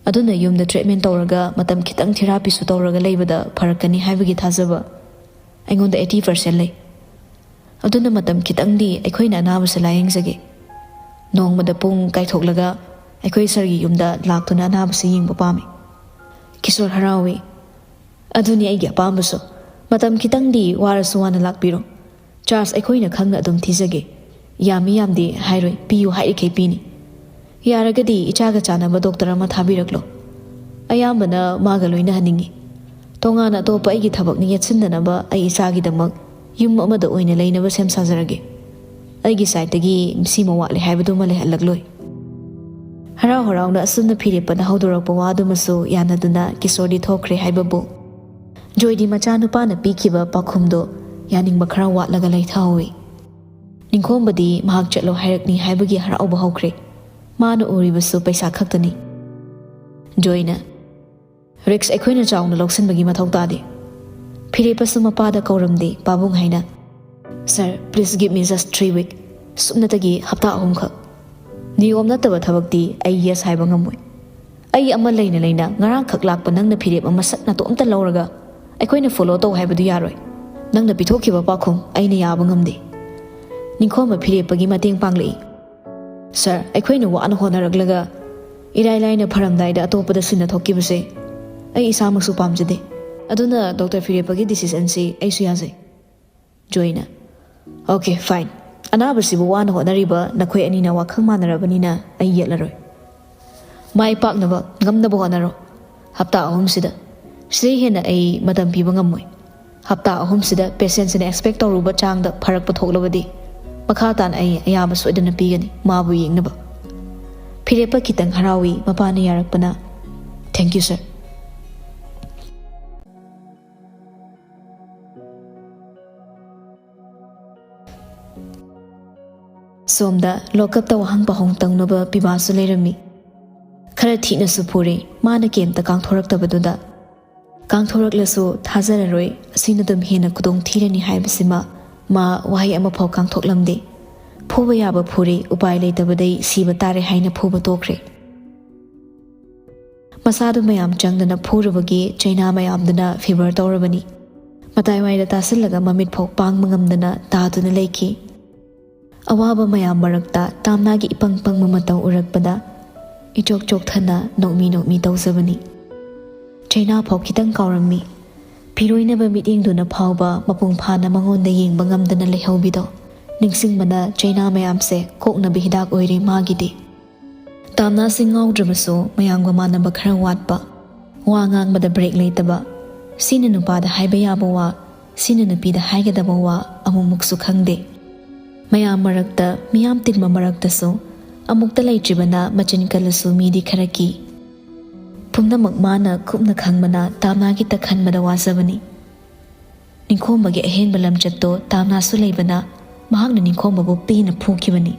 ꯑꯗꯨꯅ ꯌꯨꯝꯗ ꯇ꯭ꯔꯤꯠꯃꯦꯟ ꯇꯧꯔꯒ ꯃꯇꯝ ꯈꯤꯇꯪ ꯊꯦꯔꯥꯄꯤꯁꯨ ꯇꯧꯔꯒ ꯂꯩꯕꯗ ꯐꯔꯛꯀꯅꯤ ꯍꯥꯏꯕꯒꯤ ꯊꯥꯖꯕ ꯑꯩꯉꯣꯟꯗ ꯑꯩꯠꯇꯤ ꯄꯥꯔꯁꯦꯟ ꯂꯩ꯫ ꯑꯗꯨꯅ ꯃꯇꯝ ꯈꯤꯇꯪꯗꯤ ꯑꯩꯈꯣꯏꯅ ꯑꯅꯥꯕꯁꯦ ꯂꯥꯌꯦꯡꯖꯒꯦ꯫ ꯅꯣꯡꯃꯗ ꯄꯨꯡ ꯀꯥꯏꯊꯣꯛꯂꯒ ꯑꯩꯈꯣꯏ ꯁꯥꯔꯒꯤ ꯌꯨꯝꯗ ꯂꯥꯛꯇꯨꯅ ꯑꯅꯥꯕꯁꯦ ꯌꯦꯡꯕ ꯄꯥꯝꯃꯤ꯫" ꯀꯤꯁꯣꯔ ꯍꯔꯥꯎꯏ꯫ "ꯑꯗꯨꯅꯤ ꯑꯩꯒꯤ ꯑꯄꯥꯝꯕꯁꯨ꯫ ꯃꯇꯝ ꯈꯤꯇꯪꯗꯤ ꯋꯥꯔꯁꯨ ꯋꯥꯅ ꯂꯥꯛꯄꯤꯔꯣ꯫ ꯆꯥꯔꯖ ꯑꯩꯈꯣꯏꯅ ꯈꯪꯅ ꯑꯗꯨꯝ ꯊꯤꯖꯒꯦ꯫ ꯌꯥꯝꯃꯤ ꯌꯥꯝꯗꯦ ꯍꯥꯏꯔꯣꯏ, ꯄꯤꯌꯨ ꯍꯥꯏꯔꯤꯈꯩ ꯄꯤꯅꯤ꯫ ꯌꯥꯔꯒꯗꯤ ꯏꯆꯥꯒ ꯆꯥꯟꯅꯕ ꯗꯣꯛꯇꯔ ꯑꯃ ꯊꯥꯕꯤꯔꯛꯂꯣ꯫" ꯑꯌꯥꯝꯕꯅ ꯃꯥꯒ ꯂꯣꯏꯅꯍꯟꯅꯤꯡꯉꯤ꯫ ꯇꯣꯉꯥꯟꯅ ꯑꯇꯣꯞꯄ ꯑꯩꯒꯤ ꯊꯕꯛꯅ ꯌꯦꯠꯁꯤꯟꯗꯅꯕ ꯑꯩ ꯏꯆꯥꯒꯤꯗꯃꯛ ꯌꯨꯝ ꯑꯃꯗ ꯑꯣꯏꯅ ꯂꯩꯅꯕ ꯁꯦꯝ ꯁꯥꯖꯔꯒꯦ꯫ ꯑꯩꯒꯤ ꯁꯥꯏꯠꯇꯒꯤ ꯁꯤꯃ ꯋꯥꯠꯂꯦ ꯍꯥꯏꯕꯗꯨꯃ ꯂꯩꯍꯜꯂꯛꯂꯣꯏ꯫ ꯍꯔꯥꯎ ꯍꯔꯥꯎꯅ ꯑꯁꯨꯝꯅ ꯐꯤꯔꯦꯞꯄꯅ ꯍꯧꯗꯣꯔꯛꯄ ꯋꯥꯗꯨꯃꯁꯨ ꯌꯥꯅꯗꯨꯅ ꯀꯤꯁꯣꯔꯗꯤ ꯊꯣꯛꯈ꯭ꯔꯦ ꯍꯥꯏꯕꯕꯨ ꯖꯣꯏꯗꯤ ꯃꯆꯥꯅꯨꯄꯥꯅ ꯄꯤꯈꯤꯕ ꯄꯥꯎꯈꯨꯝꯗꯣ ꯌꯥꯅꯤꯡꯕ ꯈꯔ ꯋꯥꯠꯂꯒ ꯂꯩꯊꯍꯧꯏ꯫ ꯅꯤꯡꯈꯣꯝꯕꯗꯤ ꯃꯍꯥꯛ ꯆꯠꯂꯣ ꯍꯥꯏꯔꯛꯅꯤ ꯍꯥꯏꯕꯒꯤ ꯍꯔꯥꯎꯕ ꯍꯧꯈ꯭ꯔꯦ꯫ ꯃꯥꯅ ꯎꯔꯤꯕꯁꯨ ꯄꯩꯁꯥ ꯈꯛꯇꯅꯤ꯫ ꯖꯣꯏꯅ, "ꯔꯤꯛꯁ ꯑꯩꯈꯣꯏꯅ ꯆꯥꯎꯅ ꯂꯧꯁꯤꯟꯕꯒꯤ ꯃꯊꯧ ꯇꯥꯗꯦ꯫" ꯐꯤꯔꯦꯞꯄꯁꯨ ꯃꯄꯥꯗ ꯀꯧꯔꯝꯗꯦ, ꯄꯥꯕꯨꯡ ꯍꯥꯏꯅ, "Sir, please give me just three week꯫ ꯁꯨꯞꯅꯇꯒꯤ ꯍꯞꯇꯥ ꯑꯍꯨꯝꯈꯛ꯫ ꯅꯤꯌꯣꯝ ꯅꯠꯇꯕ ꯊꯕꯛꯇꯤ ꯑꯩ ꯌꯦꯁ ꯍꯥꯏꯕ ꯉꯝꯃꯣꯏ꯫ ꯑꯩ ꯑꯃ ꯂꯩꯅ ꯂꯩꯅ ꯉꯔꯥꯡꯈꯛ ꯂꯥꯛꯄ ꯅꯪꯅ ꯐꯤꯔꯦꯞ ꯑꯃ ꯁꯠ ꯅꯇꯣꯝꯇ ꯂꯧꯔꯒ ꯑꯩꯈꯣꯏꯅ ꯐꯣꯂꯣ ꯇꯧ ꯍꯥꯏꯕꯗꯨ ꯌꯥꯔꯣꯏ꯫ ꯅꯪꯅ ꯄꯤꯊꯣꯛꯈꯤꯕ ꯄꯥꯎꯈꯨꯝ ꯑꯩꯅ ꯌꯥꯕ ꯉꯝꯗꯦ꯫" ꯅꯤꯡꯈꯣꯝꯕ ꯐꯤꯔꯦꯞꯄꯒꯤ ꯃꯇꯦꯡ ꯄꯥꯡꯂꯛꯏ꯫ "Sir, ꯑꯩꯈꯣꯏꯅ ꯋꯥꯅ ꯍꯣꯠꯅꯔꯛꯂꯒ ꯏꯔꯥꯏ ꯂꯥꯏꯅ ꯐꯔꯝꯗꯥꯏꯗ ꯑꯇꯣꯞꯄꯗ ꯁꯤꯟꯅ ꯊꯣꯛꯈꯤꯕꯁꯦ ꯑꯩ ꯏꯁꯥꯃꯛꯁꯨ ꯄꯥꯝꯖꯗꯦ꯫ ꯑꯗꯨꯅ ꯗꯣꯛꯇꯔ ꯐꯤꯔꯦꯞꯄꯒꯤ ꯗꯤꯁꯤꯖꯟꯁꯤ ꯑꯩꯁꯨ ꯌꯥꯖꯩ꯫" ꯖꯣꯏꯅ, "Okay, fine꯫ ꯑꯅꯥꯕꯁꯤꯕꯨ ꯋꯥꯅ ꯍꯣꯠꯅꯔꯤꯕ ꯅꯈꯣꯏ ꯑꯅꯤꯅ ꯋꯥꯈꯜ ꯃꯥꯟꯅꯔꯕꯅꯤꯅ ꯑꯩ ꯌꯦꯠꯂꯔꯣꯏ꯫ ꯃꯥꯏ ꯄꯥꯛꯅꯕ ꯉꯝꯅꯕ ꯍꯣꯠꯅꯔꯣ꯫ ꯍꯞꯇꯥ ꯑꯍꯨꯝꯁꯤꯗ, ꯁꯤꯗꯩ ꯍꯦꯟꯅ ꯑꯩ ꯃꯇꯝ ꯄꯤꯕ ꯉꯝꯃꯣꯏ꯫ ꯍꯞꯇꯥ ꯑꯍꯨꯝꯁꯤꯗ ꯄꯦꯁꯦꯟꯁꯤꯅ ꯑꯦꯛꯁꯄꯦꯛ ꯇꯧꯔꯨꯕ ꯆꯥꯡꯗ ꯐꯔꯛꯄ ꯊꯣꯛꯂꯕꯗꯤ ꯃꯈꯥ ꯇꯥꯅ ꯑꯩ ꯑꯌꯥꯕ ꯁꯣꯏꯗꯅ ꯄꯤꯒꯅꯤ ꯃꯥꯕꯨ ꯌꯦꯡꯅꯕ꯫" ꯐꯤꯔꯦꯞꯄ ꯈꯤꯇꯪ ꯍꯔꯥꯎꯏ ꯃꯄꯥꯅ ꯌꯥꯔꯛꯄꯅ꯫ "Thank you, sir꯫" ꯁꯣꯝꯗ ꯂꯣꯀꯞꯇ ꯋꯥꯍꯪ ꯄꯥꯎꯍꯪ ꯇꯧꯅꯕ ꯄꯤꯕꯥꯁꯨ ꯂꯩꯔꯝꯃꯤ꯫ ꯈꯔ ꯊꯤꯅꯁꯨ ꯐꯨꯔꯦ, ꯃꯥꯅ ꯀꯩꯝꯇ ꯀꯥꯡꯊꯣꯔꯛꯇꯕꯗꯨꯗ꯫ ꯀꯥꯡꯊꯣꯔꯛꯂꯁꯨ ꯊꯥꯖꯔꯔꯣꯏ, ꯑꯁꯤꯅ ꯑꯗꯨꯝ ꯍꯦꯟꯅ ꯈꯨꯗꯣꯡ ꯊꯤꯔꯅꯤ ꯍꯥꯏꯕꯁꯤꯃ ꯃꯥ ꯋꯥꯍꯩ ꯑꯃꯐꯥꯎ ꯀꯥꯡꯊꯣꯛꯂꯝꯗꯦ꯫ ꯐꯨꯕ ꯌꯥꯕ ꯐꯨꯔꯦ, ꯎꯄꯥꯏ ꯂꯩꯇꯕꯗꯩ ꯁꯤꯕ ꯇꯥꯔꯦ ꯍꯥꯏꯅ ꯐꯨꯕ ꯇꯣꯛꯈ꯭ꯔꯦ꯫ ꯃꯁꯥꯗꯨ ꯃꯌꯥꯝ ꯆꯪꯗꯅ ꯐꯨꯔꯨꯕꯒꯤ ꯆꯩꯅꯥ ꯃꯌꯥꯝꯗꯨꯅ ꯐꯤꯚꯔ ꯇꯧꯔꯕꯅꯤ꯫ ꯃꯇꯥꯏꯋꯥꯏꯗ ꯇꯥꯁꯤꯜꯂꯒ ꯃꯃꯤꯠ ꯐꯥꯎ ꯄꯥꯡꯕ ꯉꯝꯗꯅ ꯇꯥꯗꯨꯅ ꯂꯩꯈꯤ꯫ ꯑꯋꯥꯕ ꯃꯌꯥꯝ ꯃꯔꯛꯇ ꯇꯥꯝꯅꯥꯒꯤ ꯏꯄꯪ ꯄꯪꯕ ꯃꯇꯧ ꯎꯔꯛꯄꯗ ꯏꯆꯣꯛ ꯆꯣꯛꯊꯅ ꯅꯣꯛꯃꯤ ꯅꯣꯛꯃꯤ ꯇꯧꯖꯕꯅꯤ꯫ ꯆꯩꯅꯥ ꯐꯥꯎ ꯈꯤꯇꯪ ꯀꯥꯎꯔꯝꯃꯤ꯫ ꯐꯤꯔꯣꯏꯅꯕ ꯃꯤꯠꯌꯦꯡꯗꯨꯅ ꯐꯥꯎꯕ ꯃꯄꯨꯡ ꯐꯥꯅ ꯃꯉꯣꯟꯗ ꯌꯦꯡꯕ ꯉꯝꯗꯅ ꯂꯩꯍꯧꯕꯤꯗꯣ ꯅꯤꯡꯁꯤꯡꯕꯅ ꯆꯩꯅꯥ ꯃꯌꯥꯝꯁꯦ ꯀꯣꯛꯅꯕ ꯍꯤꯗꯥꯛ ꯑꯣꯏꯔꯦ ꯃꯥꯒꯤꯗꯤ꯫ ꯇꯥꯝꯅꯥꯁꯤꯡ ꯉꯥꯎꯗ꯭ꯔꯕꯁꯨ ꯃꯌꯥꯝꯒ ꯃꯥꯟꯅꯕ ꯈꯔ ꯋꯥꯠꯄ, ꯋꯥ ꯉꯥꯡꯕꯗ ꯕ꯭ꯔꯦꯛ ꯂꯩꯇꯕ, ꯁꯤꯅ ꯅꯨꯄꯥꯗ ꯍꯥꯏꯕ ꯌꯥꯕ ꯋꯥ, ꯁꯤꯅ ꯅꯨꯄꯤꯗ ꯍꯥꯏꯒꯗꯕ ꯋꯥ ꯑꯃꯨꯛꯃꯨꯛꯁꯨ ꯈꯪꯗꯦ꯫ ꯃꯌꯥꯝ ꯃꯔꯛꯇ, ꯃꯤꯌꯥꯝ ꯇꯤꯟꯕ ꯃꯔꯛꯇꯁꯨ ꯑꯃꯨꯛꯇ ꯂꯩꯇ꯭ꯔꯤꯕꯅ ꯃꯆꯤꯟ ꯀꯜꯂꯁꯨ ꯃꯤꯗꯤ ꯈꯔ ꯀꯤ꯫ ꯄꯨꯝꯅꯃꯛ ꯃꯥꯅ ꯀꯨꯞꯅ ꯈꯪꯕꯅ ꯇꯥꯝꯅꯥꯒꯤꯇ ꯈꯟꯕꯗ ꯋꯥꯖꯕꯅꯤ꯫ ꯅꯤꯡꯈꯣꯝꯕꯒꯤ ꯑꯍꯦꯟꯕ ꯂꯝꯆꯠꯇꯣ ꯇꯥꯝꯅꯥꯁꯨ ꯂꯩꯕꯅ ꯃꯍꯥꯛꯅ ꯅꯤꯡꯈꯣꯝꯕꯕꯨ ꯄꯦꯟꯅ ꯐꯨꯈꯤꯕꯅꯤ꯫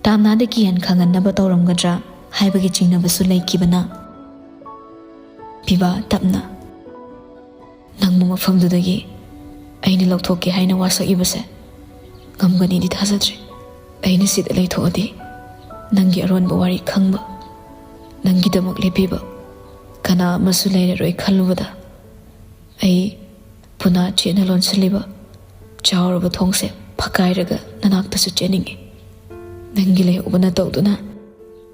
ꯇꯥꯝꯅꯥꯗ ꯀꯤꯍꯟ ꯈꯪꯍꯟꯅꯕ ꯇꯧꯔꯝꯒꯗ꯭ꯔꯥ ꯍꯥꯏꯕꯒꯤ ꯆꯤꯡꯅꯕꯁꯨ ꯂꯩꯈꯤꯕꯅ꯫ ꯄꯤꯕꯥ ꯇꯞꯅ, "ꯅꯪꯕꯨ ꯃꯐꯝꯗꯨꯗꯒꯤ ꯑꯩꯅ ꯂꯧꯊꯣꯛꯀꯦ ꯍꯥꯏꯅ ꯋꯥꯁꯛꯏꯕꯁꯦ ꯉꯝꯒꯅꯤꯗꯤ ꯊꯥꯖꯗ꯭ꯔꯦ꯫ ꯑꯩꯅ ꯁꯤꯗ ꯂꯩꯊꯣꯛꯑꯗꯤ ꯅꯪꯒꯤ ꯑꯔꯣꯟꯕ ꯋꯥꯔꯤ ꯈꯪꯕ, ꯅꯪꯒꯤꯗꯃꯛ ꯂꯦꯞꯄꯤꯕ ꯀꯅꯥ ꯑꯃꯁꯨ ꯂꯩꯔꯔꯣꯏ ꯈꯜꯂꯨꯕꯗ ꯑꯩ ꯄꯨꯅꯥ ꯆꯦꯠꯅ ꯂꯣꯟꯁꯤꯜꯂꯤꯕ ꯆꯥꯎꯔꯕ ꯊꯣꯡꯁꯦ ꯐꯛꯀꯥꯏꯔꯒ ꯅꯅꯥꯛꯇꯁꯨ ꯆꯦꯟꯅꯤꯡꯏ꯫ ꯅꯪꯒꯤ ꯂꯩꯍꯧꯕꯅ ꯇꯧꯗꯨꯅ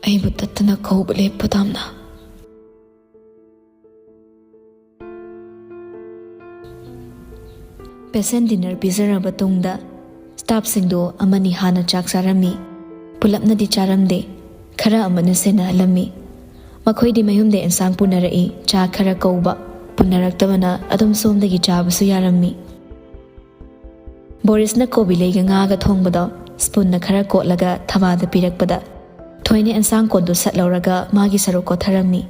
ꯑꯩꯕꯨ ꯇꯠꯇꯅ ꯀꯧꯕ ꯂꯦꯞꯄꯨ ꯇꯥꯝꯅꯥ꯫" ꯄꯦꯁꯦꯟ ꯗꯤꯅꯔ ꯄꯤꯖꯔꯕ ꯇꯨꯡꯗ ꯁ꯭ꯇꯥꯐꯁꯤꯡꯗꯨ ꯑꯃꯅꯤ ꯍꯥꯟꯅ ꯆꯥꯛ ꯆꯥꯔꯝꯃꯤ꯫ ꯄꯨꯂꯞꯅꯗꯤ ꯆꯥꯔꯝꯗꯦ꯫ ꯈꯔ ꯑꯃꯅ ꯁꯦꯟꯅꯍꯜꯂꯝꯃꯤ꯫ ꯃꯈꯣꯏꯗꯤ ꯃꯌꯨꯝꯗ ꯑꯦꯟꯁꯥꯡ ꯄꯨꯅꯔꯛꯏ, ꯆꯥ ꯈꯔ ꯀꯧꯕ, ꯄꯨꯅꯔꯛꯇꯕꯅ ꯑꯗꯨꯝ ꯁꯣꯝꯗꯒꯤ ꯆꯥꯕꯁꯨ ꯌꯥꯔꯝꯃꯤ꯫ ꯕꯣꯔꯤꯁꯅ ꯀꯣꯕꯤ ꯂꯩꯒ ꯉꯥꯒ ꯊꯣꯡꯕꯗꯣ ꯁ꯭ꯄꯨꯟꯅ ꯈꯔ ꯀꯣꯠꯂꯒ ꯊꯕꯥꯗ ꯄꯤꯔꯛꯄꯗ ꯊꯣꯏꯅ ꯑꯦꯟꯁꯥꯡ ꯀꯣꯟꯗꯨ ꯁꯠ ꯂꯧꯔꯒ ꯃꯥꯒꯤ ꯁꯔꯨꯛ ꯀꯣꯠꯊꯔꯝꯃꯤ꯫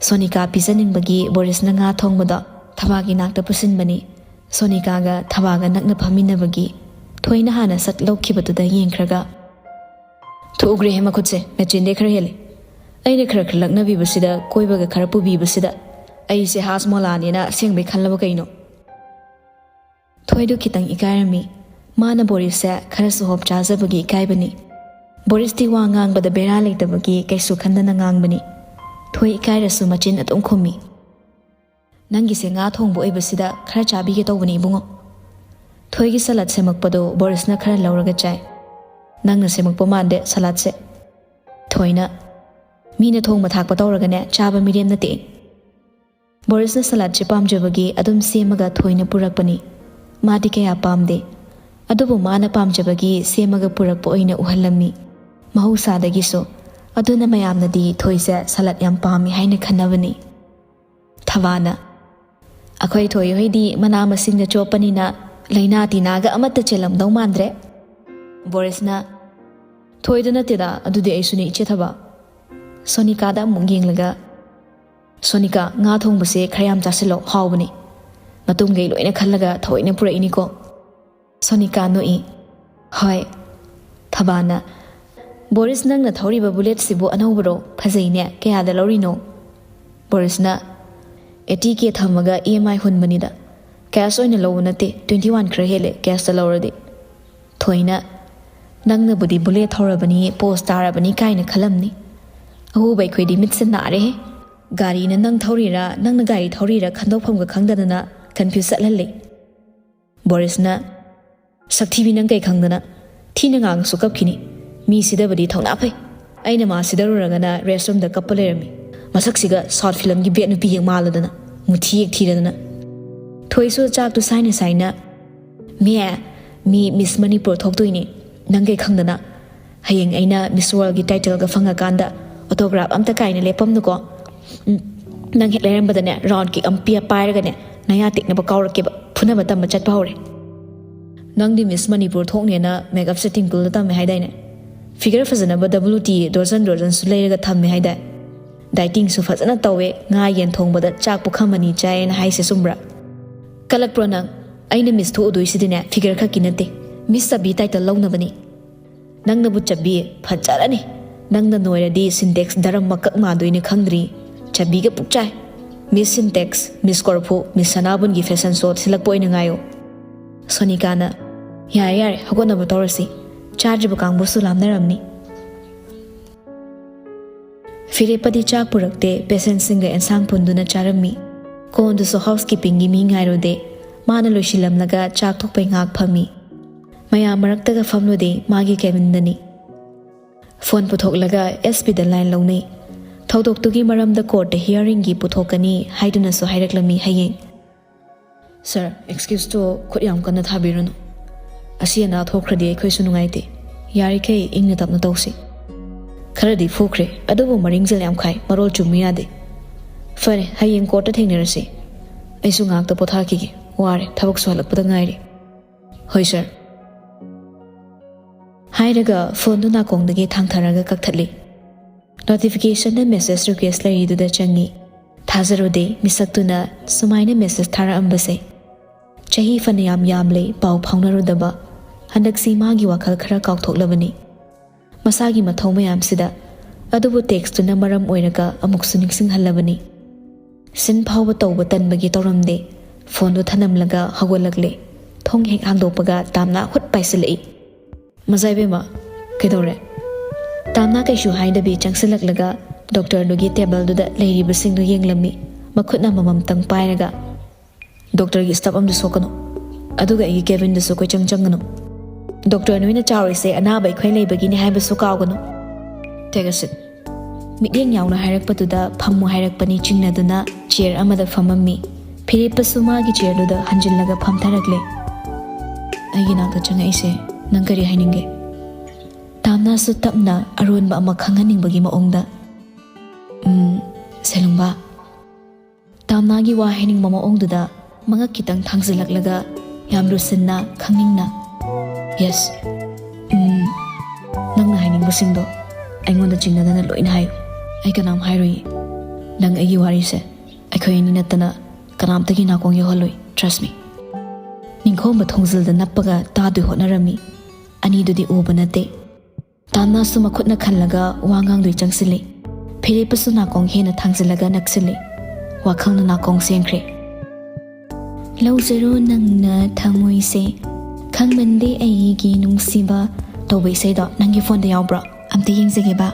ꯁꯣꯅꯤꯀꯥ ꯄꯤꯖꯅꯤꯡꯕꯒꯤ ꯕꯣꯔꯤꯁꯅ ꯉꯥ ꯊꯣꯡꯕꯗꯣ ꯊꯕꯥꯒꯤ ꯅꯥꯛꯇ ꯄꯨꯁꯤꯟꯕꯅꯤ꯫ ꯁꯣꯅꯤꯀꯥꯒ ꯊꯕꯥꯒ ꯅꯛꯅ ꯐꯝꯃꯤꯟꯅꯕꯒꯤ ꯊꯣꯏꯅ ꯍꯥꯟꯅ ꯁꯠ ꯂꯧꯈꯤꯕꯗꯨꯗ ꯌꯦꯡꯈ꯭ꯔꯒ, "ꯊꯣꯛꯎꯈ꯭ꯔꯦꯍꯦ ꯃꯈꯨꯠꯁꯦ, ꯃꯦꯆꯤꯟꯗꯩ ꯈꯔ ꯍꯦꯜꯂꯦ꯫ ꯑꯩꯅ ꯈꯔ ꯈꯔ ꯂꯛꯅꯕꯤꯕꯁꯤꯗ, ꯀꯣꯏꯕꯒ ꯈꯔ ꯄꯨꯕꯤꯕꯁꯤꯗ ꯑꯩꯁꯦ ꯍꯥꯁ ꯃꯣꯂꯥꯅꯦꯅ ꯑꯁꯦꯡꯕꯩ ꯈꯜꯂꯕ ꯀꯩꯅꯣ?" ꯊꯣꯏꯗꯨ ꯈꯤꯇꯪ ꯏꯀꯥꯏꯔꯝꯃꯤ꯫ ꯃꯥꯅ ꯕꯣꯔꯤꯁꯁꯦ ꯈꯔꯁꯨ ꯍꯣꯞ ꯆꯥꯖꯕꯒꯤ ꯏꯀꯥꯏꯕꯅꯤ꯫ ꯕꯣꯔꯤꯁꯇꯤ ꯋꯥ ꯉꯥꯡꯕꯗ ꯕꯦꯔꯥ ꯂꯩꯇꯕꯒꯤ ꯀꯩꯁꯨ ꯈꯟꯗꯅ ꯉꯥꯡꯕꯅꯤ꯫ ꯊꯣꯏ ꯏꯀꯥꯏꯔꯁꯨ ꯃꯆꯤꯟ ꯑꯗꯨꯝ ꯈꯨꯝꯃꯤ꯫ "ꯅꯪꯒꯤꯁꯦ ꯉꯥ ꯊꯣꯡꯕ ꯑꯣꯏꯕꯁꯤꯗ ꯈꯔ ꯆꯥꯕꯤꯒꯦ ꯇꯧꯕꯅꯤ, ꯏꯕꯨꯡꯉꯣ꯫" ꯊꯣꯏꯒꯤ ꯁꯂꯥꯗ ꯁꯦꯝꯃꯛꯄꯗꯣ ꯕꯣꯔꯤꯁꯅ ꯈꯔ ꯂꯧꯔꯒ ꯆꯥꯏ꯫ "ꯅꯪꯅ ꯁꯦꯝꯃꯛꯄ ꯃꯥꯟꯗꯦ ꯁꯂꯥꯗꯁꯦ꯫" ꯊꯣꯏꯅ, "ꯃꯤꯅ ꯊꯣꯡꯕ ꯊꯥꯛꯄ ꯇꯧꯔꯒꯅꯦ ꯆꯥꯕ ꯃꯤꯔꯦꯝ ꯅꯠꯇꯦ ꯑꯩ꯫" ꯕꯣꯔꯤꯁꯅ ꯁꯂꯥꯗꯁꯦ ꯄꯥꯝꯖꯕꯒꯤ ꯑꯗꯨꯝ ꯁꯦꯝꯃꯒ ꯊꯣꯏꯅ ꯄꯨꯔꯛꯄꯅꯤ꯫ ꯃꯥꯗꯤ ꯀꯌꯥ ꯄꯥꯝꯗꯦ꯫ ꯑꯗꯨꯕꯨ ꯃꯥꯅ ꯄꯥꯝꯖꯕꯒꯤ ꯁꯦꯝꯃꯒ ꯄꯨꯔꯛꯄ ꯑꯣꯏꯅ ꯎꯍꯜꯂꯝꯃꯤ꯫ ꯃꯍꯧꯁꯥꯗꯒꯤꯁꯨ ꯑꯗꯨꯅ ꯃꯌꯥꯝꯅꯗꯤ ꯊꯣꯏꯁꯦ ꯁꯂꯠ ꯌꯥꯝ ꯄꯥꯝꯃꯤ ꯍꯥꯏꯅ ꯈꯟꯅꯕꯅꯤ꯫ ꯊꯕꯥꯅ, "ꯑꯩꯈꯣꯏ ꯊꯣꯏ ꯍꯣꯏꯗꯤ ꯃꯅꯥ ꯃꯁꯤꯡꯗ ꯆꯣꯞꯄꯅꯤꯅ ꯂꯥꯏꯅꯥ ꯇꯤꯟꯅꯥꯒ ꯑꯃꯠꯇ ꯆꯦꯜꯂꯝꯗꯧ ꯃꯥꯟꯗ꯭ꯔꯦ꯫" ꯕꯣꯔꯤꯁꯅ, "ꯊꯣꯏꯗ ꯅꯠꯇꯦꯗ, ꯑꯗꯨꯗꯤ ꯑꯩꯁꯨꯅꯦ, ꯏꯆꯦ ꯊꯕꯥ꯫" ꯁꯣꯅꯤꯀꯥꯗ ꯑꯃꯨꯛ ꯌꯦꯡꯂꯒ, "ꯁꯣꯅꯤꯀꯥ, ꯉꯥ ꯊꯣꯡꯕꯁꯦ ꯈꯔ ꯌꯥꯝ ꯆꯥꯁꯤꯜꯂꯣ, ꯍꯥꯎꯕꯅꯤ꯫ ꯃꯇꯨꯡꯈꯩ ꯂꯣꯏꯅ ꯈꯜꯂꯒ ꯊꯑꯣꯏꯅ ꯄꯨꯔꯛꯏꯅꯤꯀꯣ꯫" ꯁꯣꯅꯤꯀꯥ ꯅꯣꯛꯏ꯫ "ꯍꯣꯏ꯫" ꯊꯕꯥꯅ, "ꯕꯣꯔꯤꯁ, ꯅꯪꯅ ꯊꯧꯔꯤꯕ ꯕꯨꯂꯦꯠꯁꯤꯕꯨ ꯑꯅꯧꯕꯔꯣ? ꯐꯖꯩꯅꯦ꯫ ꯀꯌꯥꯗ ꯂꯧꯔꯤꯅꯣ?" ꯕꯣꯔꯤꯁꯅ, "ꯑꯦꯇꯤ ꯀꯦ ꯊꯝꯃꯒ ꯏ ꯑꯦꯝ ꯑꯥꯏ ꯍꯨꯟꯕꯅꯤꯗ꯫ ꯀꯦꯁ ꯑꯣꯏꯅ ꯂꯧꯕ ꯅꯠꯇꯦ, ꯇ꯭ꯋꯦꯟꯇꯤ ꯋꯥꯟ ꯈꯔ ꯍꯦꯜꯂꯦ ꯀꯦꯁꯇ ꯂꯧꯔꯗꯤ꯫" ꯊꯣꯏꯅ, "ꯅꯪꯅꯕꯨꯗꯤ ꯕꯨꯂꯦꯠ ꯊꯧꯔꯕꯅꯤ, ꯄꯣꯁ ꯇꯥꯔꯕꯅꯤ ꯀꯥꯏꯅ ꯈꯜꯂꯝꯅꯤ꯫ ꯑꯍꯨꯕ ꯑꯩꯈꯣꯏꯗꯤ ꯃꯤꯠꯁꯦ ꯅꯥꯔꯦꯍꯦ꯫ ꯒꯥꯔꯤꯅ ꯅꯪ ꯊꯧꯔꯤꯔꯥ, ꯅꯪꯅ ꯒꯥꯔꯤ ꯊꯧꯔꯤꯔꯥ ꯈꯟꯗꯣꯛꯐꯝꯒ ꯈꯪꯗꯗꯅ ꯀꯟꯐ꯭ꯌꯨꯁ ꯆꯠꯍꯜꯂꯦ꯫" ꯕꯣꯔꯤꯁꯅ, "ꯁꯛꯊꯤꯕꯤ, ꯅꯪ ꯀꯩ ꯈꯪꯗꯅ? ꯊꯤꯅ ꯉꯥꯡꯉꯁꯨ ꯀꯞꯈꯤꯅꯤ꯫ ꯃꯤ ꯁꯤꯗꯕꯗꯤ ꯊꯧꯅꯥ ꯐꯩ꯫ ꯑꯩꯅ ꯃꯥ ꯁꯤꯗꯔꯨꯔꯒꯅ ꯔꯦꯁ ꯔꯨꯝꯗ ꯀꯞꯄ ꯂꯩꯔꯝꯃꯤ꯫ ꯃꯁꯛꯁꯤꯒ ꯁꯥꯎꯠ ꯐꯤꯂꯝꯒꯤ ꯕꯦꯠ ꯅꯨꯄꯤ ꯍꯦꯛ ꯃꯥꯜꯂꯗꯅ, ꯃꯨꯊꯤ ꯍꯦꯛ ꯊꯤꯔꯗꯅ꯫" ꯊꯣꯏꯁꯨ ꯆꯥꯛꯇꯨ ꯁꯥꯏꯅ ꯁꯥꯏꯅ, "ꯃꯦ, ꯃꯤ ꯃꯤꯁ ꯃꯅꯤꯄꯨꯔ ꯊꯣꯛꯇꯣꯏꯅꯦ꯫ ꯅꯪ ꯀꯩ ꯈꯪꯗꯅ? ꯍꯌꯦꯡ ꯑꯩꯅ ꯃꯤꯁ ꯋꯥꯔꯜꯒꯤ ꯇꯥꯏꯇꯜꯒ ꯐꯪꯉꯀꯥꯟꯗ ꯑꯣꯇꯣꯒ꯭ꯔꯥꯐ ꯑꯝꯇ ꯀꯥꯏꯅ ꯂꯦꯞꯄꯝꯅꯨꯀꯣ꯫ ꯎꯝ, ꯅꯪ ꯍꯦꯛ ꯂꯩꯔꯝꯕꯗꯅꯦ, ꯔꯥꯎꯟ ꯀꯤꯛ ꯑꯃ ꯄꯤꯌ ꯄꯥꯏꯔꯒꯅꯦ, ꯅꯌꯥ ꯇꯦꯛꯅꯕ ꯀꯥꯎꯔꯛꯀꯦꯕ꯫ ꯐꯨꯅꯕ ꯇꯝꯕ ꯆꯠꯄ ꯍꯧꯔꯦ꯫ ꯅꯪꯗꯤ ꯃꯤꯁ ꯃꯅꯤꯄꯨꯔ ꯊꯣꯛꯅꯦꯅ ꯃꯦꯀꯞꯁꯦ ꯇꯤꯡꯀꯜꯗ ꯇꯝꯃꯦ ꯍꯥꯏꯗꯥꯏꯅꯦ? ꯐꯤꯒꯔ ꯐꯖꯅꯕ ꯗꯕ꯭ꯂꯤꯎ ꯇꯤ ꯗꯣꯖꯟ ꯗꯣꯖꯟꯁꯨ ꯂꯩꯔꯒ ꯊꯝꯃꯦ ꯍꯥꯏꯗꯥꯏ? ꯗꯥꯏꯇꯤꯡꯁꯨ ꯐꯖꯅ ꯇꯧꯋꯦ, ꯉꯥ ꯌꯦꯟ ꯊꯣꯡꯕꯗ ꯆꯥꯛ ꯄꯨꯈꯝ ꯑꯅꯤ ꯆꯥꯏꯌꯦꯅ ꯍꯥꯏꯁꯦ ꯆꯨꯝꯕ꯭ꯔꯥ? ꯀꯜꯂꯛꯄ꯭ꯔꯣ ꯅꯪ? ꯑꯩꯅ ꯃꯤꯁ ꯊꯣꯛꯎꯗꯣꯏꯁꯤꯗꯤꯅꯦ, ꯐꯤꯒꯔ ꯈꯛꯀꯤ ꯅꯠꯇꯦ, ꯃꯤꯁ ꯆꯕꯤ ꯇꯥꯏꯇꯜ ꯂꯧꯅꯕꯅꯤ꯫ ꯅꯪꯅꯕꯨ ꯆꯕꯤ ꯐꯖꯔꯅꯤ꯫ ꯅꯪꯅ ꯅꯣꯏꯔꯗꯤ ꯁꯤꯟꯇꯦꯛꯁ ꯗꯔꯝ ꯃꯀꯛ ꯃꯥꯗꯣꯏꯅꯦ ꯈꯪꯗ꯭ꯔꯤ꯫ ꯆꯕꯤꯒ ꯄꯨꯛꯆꯥꯏ꯫ ꯃꯤꯁ ꯁꯤꯟꯇꯦꯛꯁ, ꯃꯤꯁ ꯀꯣꯔꯐꯨ, ꯃꯤꯁ ꯁꯅꯥꯕꯨꯟꯒꯤ ꯐꯦꯁꯟ ꯁꯣ ꯊꯤꯜꯂꯛꯄ ꯑꯣꯏꯅ ꯉꯥꯏꯌꯨ꯫" ꯁꯣꯅꯤꯀꯥꯅ, "ꯌꯥꯔꯦ ꯌꯥꯔꯦ, ꯍꯧꯒꯠꯅꯕ ꯇꯧꯔꯁꯤ꯫ ꯆꯥꯗ꯭ꯔꯤꯕ ꯀꯥꯡꯕꯨꯁꯨ ꯂꯥꯝꯅꯔꯝꯅꯤ꯫" ꯐꯤꯔꯦꯞꯄꯗꯤ ꯆꯥꯛ ꯄꯨꯔꯛꯇꯦ, ꯄꯦꯁꯦꯟꯁꯤꯡꯒ ꯑꯦꯟꯁꯥꯡ ꯄꯨꯟꯗꯨꯅ ꯆꯥꯔꯝꯃꯤ꯫ ꯀꯣꯟꯗꯨꯁꯨ ꯍꯥꯎꯁ ꯀꯤꯄꯤꯡꯒꯤ ꯃꯤ ꯉꯥꯏꯔꯨꯗꯦ꯫ ꯃꯥꯅ ꯂꯣꯏꯁꯤꯜꯂꯝꯂꯒ ꯆꯥꯛ ꯊꯣꯛꯄꯩ ꯉꯥꯏꯍꯥꯛ ꯐꯝꯃꯤ꯫ ꯃꯌꯥꯝ ꯃꯔꯛꯇꯒ ꯐꯝꯂꯨꯗꯦ, ꯃꯥꯒꯤ ꯀꯦꯕꯤꯟꯗꯅꯤ꯫ ꯐꯣꯟ ꯄꯨꯊꯣꯛꯂꯒ ꯑꯦꯁ ꯄꯤꯗ ꯂꯥꯏꯟ ꯂꯧꯅꯩ꯫ ꯊꯧꯗꯣꯛꯇꯨꯒꯤ ꯃꯔꯝꯗ ꯀꯣꯔꯠꯇ ꯍꯤꯌꯥꯔꯤꯡꯒꯤ ꯄꯨꯊꯣꯛꯀꯅꯤ ꯍꯥꯏꯗꯨꯅꯁꯨ ꯍꯥꯏꯔꯛꯂꯝꯃꯤ ꯍꯌꯦꯡ꯫ "ꯁꯥꯔ, ꯑꯦꯛꯁꯀ꯭ꯌꯨꯁꯇꯣ ꯈꯨꯠ ꯌꯥꯝ ꯀꯟꯅ ꯊꯥꯕꯤꯔꯨꯅꯨ꯫ ꯑꯁꯤ ꯑꯅꯥ ꯊꯣꯛꯈ꯭ꯔꯗꯤ ꯑꯩꯈꯣꯏꯁꯨ ꯅꯨꯡꯉꯥꯏꯇꯦ꯫ ꯌꯥꯔꯤꯈꯩ ꯏꯪꯅ ꯇꯞꯅ ꯇꯧꯁꯤ꯫" "ꯈꯔꯗꯤ ꯐꯨꯈ꯭ꯔꯦ, ꯑꯗꯨꯕꯨ ꯃꯔꯤꯡꯖꯦꯜ ꯌꯥꯝ ꯈꯥꯏ, ꯃꯔꯣꯜ ꯆꯨꯝꯃꯤ ꯌꯥꯗꯦ꯫ ꯐꯔꯦ, ꯍꯌꯦꯡ ꯀꯣꯔꯠꯇ ꯊꯦꯡꯅꯔꯁꯤ꯫ ꯑꯩꯁꯨ ꯉꯥꯏꯍꯥꯛꯇ ꯄꯣꯊꯥꯈꯤꯒꯦ, ꯋꯥꯔꯦ, ꯊꯕꯛꯁꯨ ꯍꯜꯂꯛꯄꯗ ꯉꯥꯏꯔꯤ"꯫ "ꯍꯣꯏ ꯁꯥꯔ" ꯍꯥꯏꯔꯒ ꯐꯣꯟꯗꯨ ꯅꯥꯀꯣꯡꯗꯒꯤ ꯊꯥꯡꯊꯔꯒ ꯀꯛꯊꯠꯂꯤ꯫ ꯅꯣꯇꯤꯐꯤꯀꯦꯁꯟꯗ ꯃꯦꯁꯦꯖ ꯔꯤꯀ꯭ꯋꯦꯁ ꯂꯩꯔꯤꯗꯨꯗ ꯆꯪꯉꯤ꯫ ꯊꯥꯖꯔꯨꯗꯦ ꯃꯤꯁꯛꯇꯨꯅ ꯁꯨꯃꯥꯏꯅ ꯃꯦꯁꯦꯖ ꯊꯥꯔꯛꯑꯝꯕꯁꯦ꯫ ꯆꯍꯤ ꯐꯅꯌꯥꯝ ꯌꯥꯝꯂꯦ ꯄꯥꯎ ꯐꯥꯎꯅꯔꯨꯗꯕ꯫ ꯍꯟꯗꯛꯁꯤ ꯃꯥꯒꯤ ꯋꯥꯈꯜ ꯈꯔ ꯀꯥꯎꯊꯣꯛꯂꯕꯅꯤ꯫ ꯃꯁꯥꯒꯤ ꯃꯊꯧ ꯃꯌꯥꯝꯁꯤꯗ꯫ ꯑꯗꯨꯕꯨ ꯇꯦꯛꯁꯇꯨꯅ ꯃꯔꯝ ꯑꯣꯏꯔꯒ ꯑꯃꯨꯛꯁꯨ ꯅꯤꯡꯁꯤꯡꯍꯜꯂꯕꯅꯤ꯫ ꯁꯤꯟ ꯐꯥꯎꯕ ꯇꯧꯕ ꯇꯟꯕꯒꯤ ꯇꯧꯔꯝꯗꯦ꯫ ꯐꯣꯟꯗꯨ ꯊꯅꯝꯂꯒ ꯍꯧꯒꯠꯂꯛꯂꯦ꯫ ꯊꯣꯡ ꯍꯦꯛ ꯍꯥꯡꯗꯣꯛꯄꯒ ꯇꯥꯝꯅꯥ ꯍꯨꯠ ꯄꯥꯏꯁꯤꯜꯂꯛꯏ꯫ "ꯃꯖꯥ ꯏꯕꯦꯝꯃ, ꯀꯩꯗꯧꯔꯦ?" ꯇꯥꯝꯅꯥ ꯀꯩꯁꯨ ꯍꯥꯏꯗꯕꯤ ꯆꯪꯁꯤꯜꯂꯛꯂꯒ ꯗꯣꯛꯇꯔꯗꯨꯒꯤ ꯇꯦꯕꯜꯗꯨꯗ ꯂꯩꯔꯤꯕꯁꯤꯡꯗꯨ ꯌꯦꯡꯂꯝꯃꯤ꯫ ꯃꯈꯨꯠꯅ ꯑꯃꯃꯝꯇꯪ ꯄꯥꯏꯔꯒ, "ꯗꯣꯛꯇꯔꯒꯤ ꯁ꯭ꯇꯥꯐ ꯑꯃꯗ ꯁꯣꯛꯀꯅꯨ, ꯑꯗꯨꯒ ꯑꯩꯒꯤ ꯀꯦꯕꯤꯟꯗꯁꯨ ꯀꯣꯏꯆꯪ ꯆꯪꯒꯅꯨ꯫ ꯗꯣꯛꯇꯔ ꯅꯣꯏꯅ ꯆꯥꯎꯔꯤꯁꯦ ꯑꯅꯥꯕ ꯑꯩꯈꯣꯏ ꯂꯩꯕꯒꯤꯅꯤ ꯍꯥꯏꯕꯁꯨ ꯀꯥꯎꯒꯅꯨ"꯫ Take a seat꯫ ꯃꯤꯠꯌꯦꯡ ꯌꯥꯎꯅ ꯍꯥꯏꯔꯛꯄꯗꯨꯗ ꯐꯝꯃꯨ ꯍꯥꯏꯔꯛꯄꯅꯤ ꯆꯤꯡꯅꯗꯨꯅ ꯆꯤꯌꯔ ꯑꯃꯗ ꯐꯝꯃꯝꯃꯤ꯫ ꯐꯤꯂꯤꯞꯄꯁꯨ ꯃꯥꯒꯤ ꯆꯤꯌꯔꯗꯨꯗ ꯍꯟꯖꯤꯜꯂꯒ ꯐꯝꯊꯔꯛꯂꯦ꯫ "ꯑꯩꯒꯤ ꯅꯥꯛꯇ ꯆꯪꯉꯛꯏꯁꯦ ꯅꯪ ꯀꯔꯤ ꯍꯥꯏꯅꯤꯡꯒꯦ?" ꯇꯥꯝꯅꯥꯁꯨ ꯇꯞꯅ ꯑꯔꯣꯟꯕ ꯑꯃ ꯈꯪꯍꯟꯅꯤꯡꯕꯒꯤ ꯃꯑꯣꯡꯗ, "ꯎꯝ, ꯁꯦꯂꯨꯡꯕ"꯫ ꯇꯥꯝꯅꯥꯒꯤ ꯋꯥ ꯍꯥꯏꯅꯤꯡꯕ ꯃꯑꯣꯡꯗꯨꯗ ꯃꯉꯛ ꯈꯤꯇꯪ ꯊꯥꯡꯖꯤꯜꯂꯛꯂꯒ ꯌꯥꯝ ꯂꯨꯁꯤꯟꯅ, ꯈꯪꯅꯤꯡꯅ, "Yes, ꯎꯝ, ꯅꯪꯅ ꯍꯥꯏꯅꯤꯡꯕꯁꯤꯡꯗꯣ ꯑꯩꯉꯣꯟꯗ ꯆꯤꯡꯅꯗꯅ ꯂꯣꯏꯅ ꯍꯥꯏꯌꯨ꯫ ꯑꯩ ꯀꯅꯥꯝ ꯍꯥꯏꯔꯣꯏꯌꯦ꯫ ꯅꯪ ꯑꯩꯒꯤ ꯋꯥꯔꯤꯁꯦ ꯑꯩꯈꯣꯏ ꯑꯅꯤ ꯅꯠꯇꯅ ꯀꯅꯥꯝꯇꯒꯤ ꯅꯥꯀꯣꯡ ꯌꯧꯍꯜꯂꯣꯏ, trust me"꯫ ꯅꯤꯡꯈꯣꯝꯕ ꯊꯣꯡꯖꯤꯜꯗ ꯅꯞꯄꯒ ꯇꯥꯗꯣꯏ ꯍꯣꯠꯅꯔꯝꯃꯤ꯫ ꯑꯅꯤꯗꯨꯗꯤ ꯎꯕ ꯅꯠꯇꯦ꯫ ꯇꯥꯝꯅꯥꯁꯨ ꯃꯈꯨꯠꯅ ꯈꯜꯂꯒ ꯋꯥ ꯉꯥꯡꯗꯣꯏ ꯆꯪꯁꯤꯜꯂꯤ꯫ ꯐꯤꯂꯤꯞꯄꯁꯨ ꯅꯥꯀꯣꯡ ꯍꯦꯟꯅ ꯊꯥꯡꯖꯤꯜꯂꯒ ꯅꯛꯁꯤꯜꯂꯤ꯫ ꯋꯥꯈꯜꯅ ꯅꯥꯀꯣꯡ ꯁꯦꯡꯈ꯭ꯔꯦ꯫ "ꯂꯧꯖꯔꯣ ꯅꯪꯅ ꯊꯃꯣꯏꯁꯦ, ꯈꯪꯃꯟꯗꯦ ꯑꯩꯒꯤ ꯅꯨꯡꯁꯤꯕ" ꯇꯧꯕ ꯏꯁꯩꯗꯣ ꯅꯪꯒꯤ ꯐꯣꯟꯗ ꯌꯥꯎꯕ꯭ꯔꯣ? ꯑꯝꯇ ꯌꯦꯡꯖꯒꯦꯕ꯫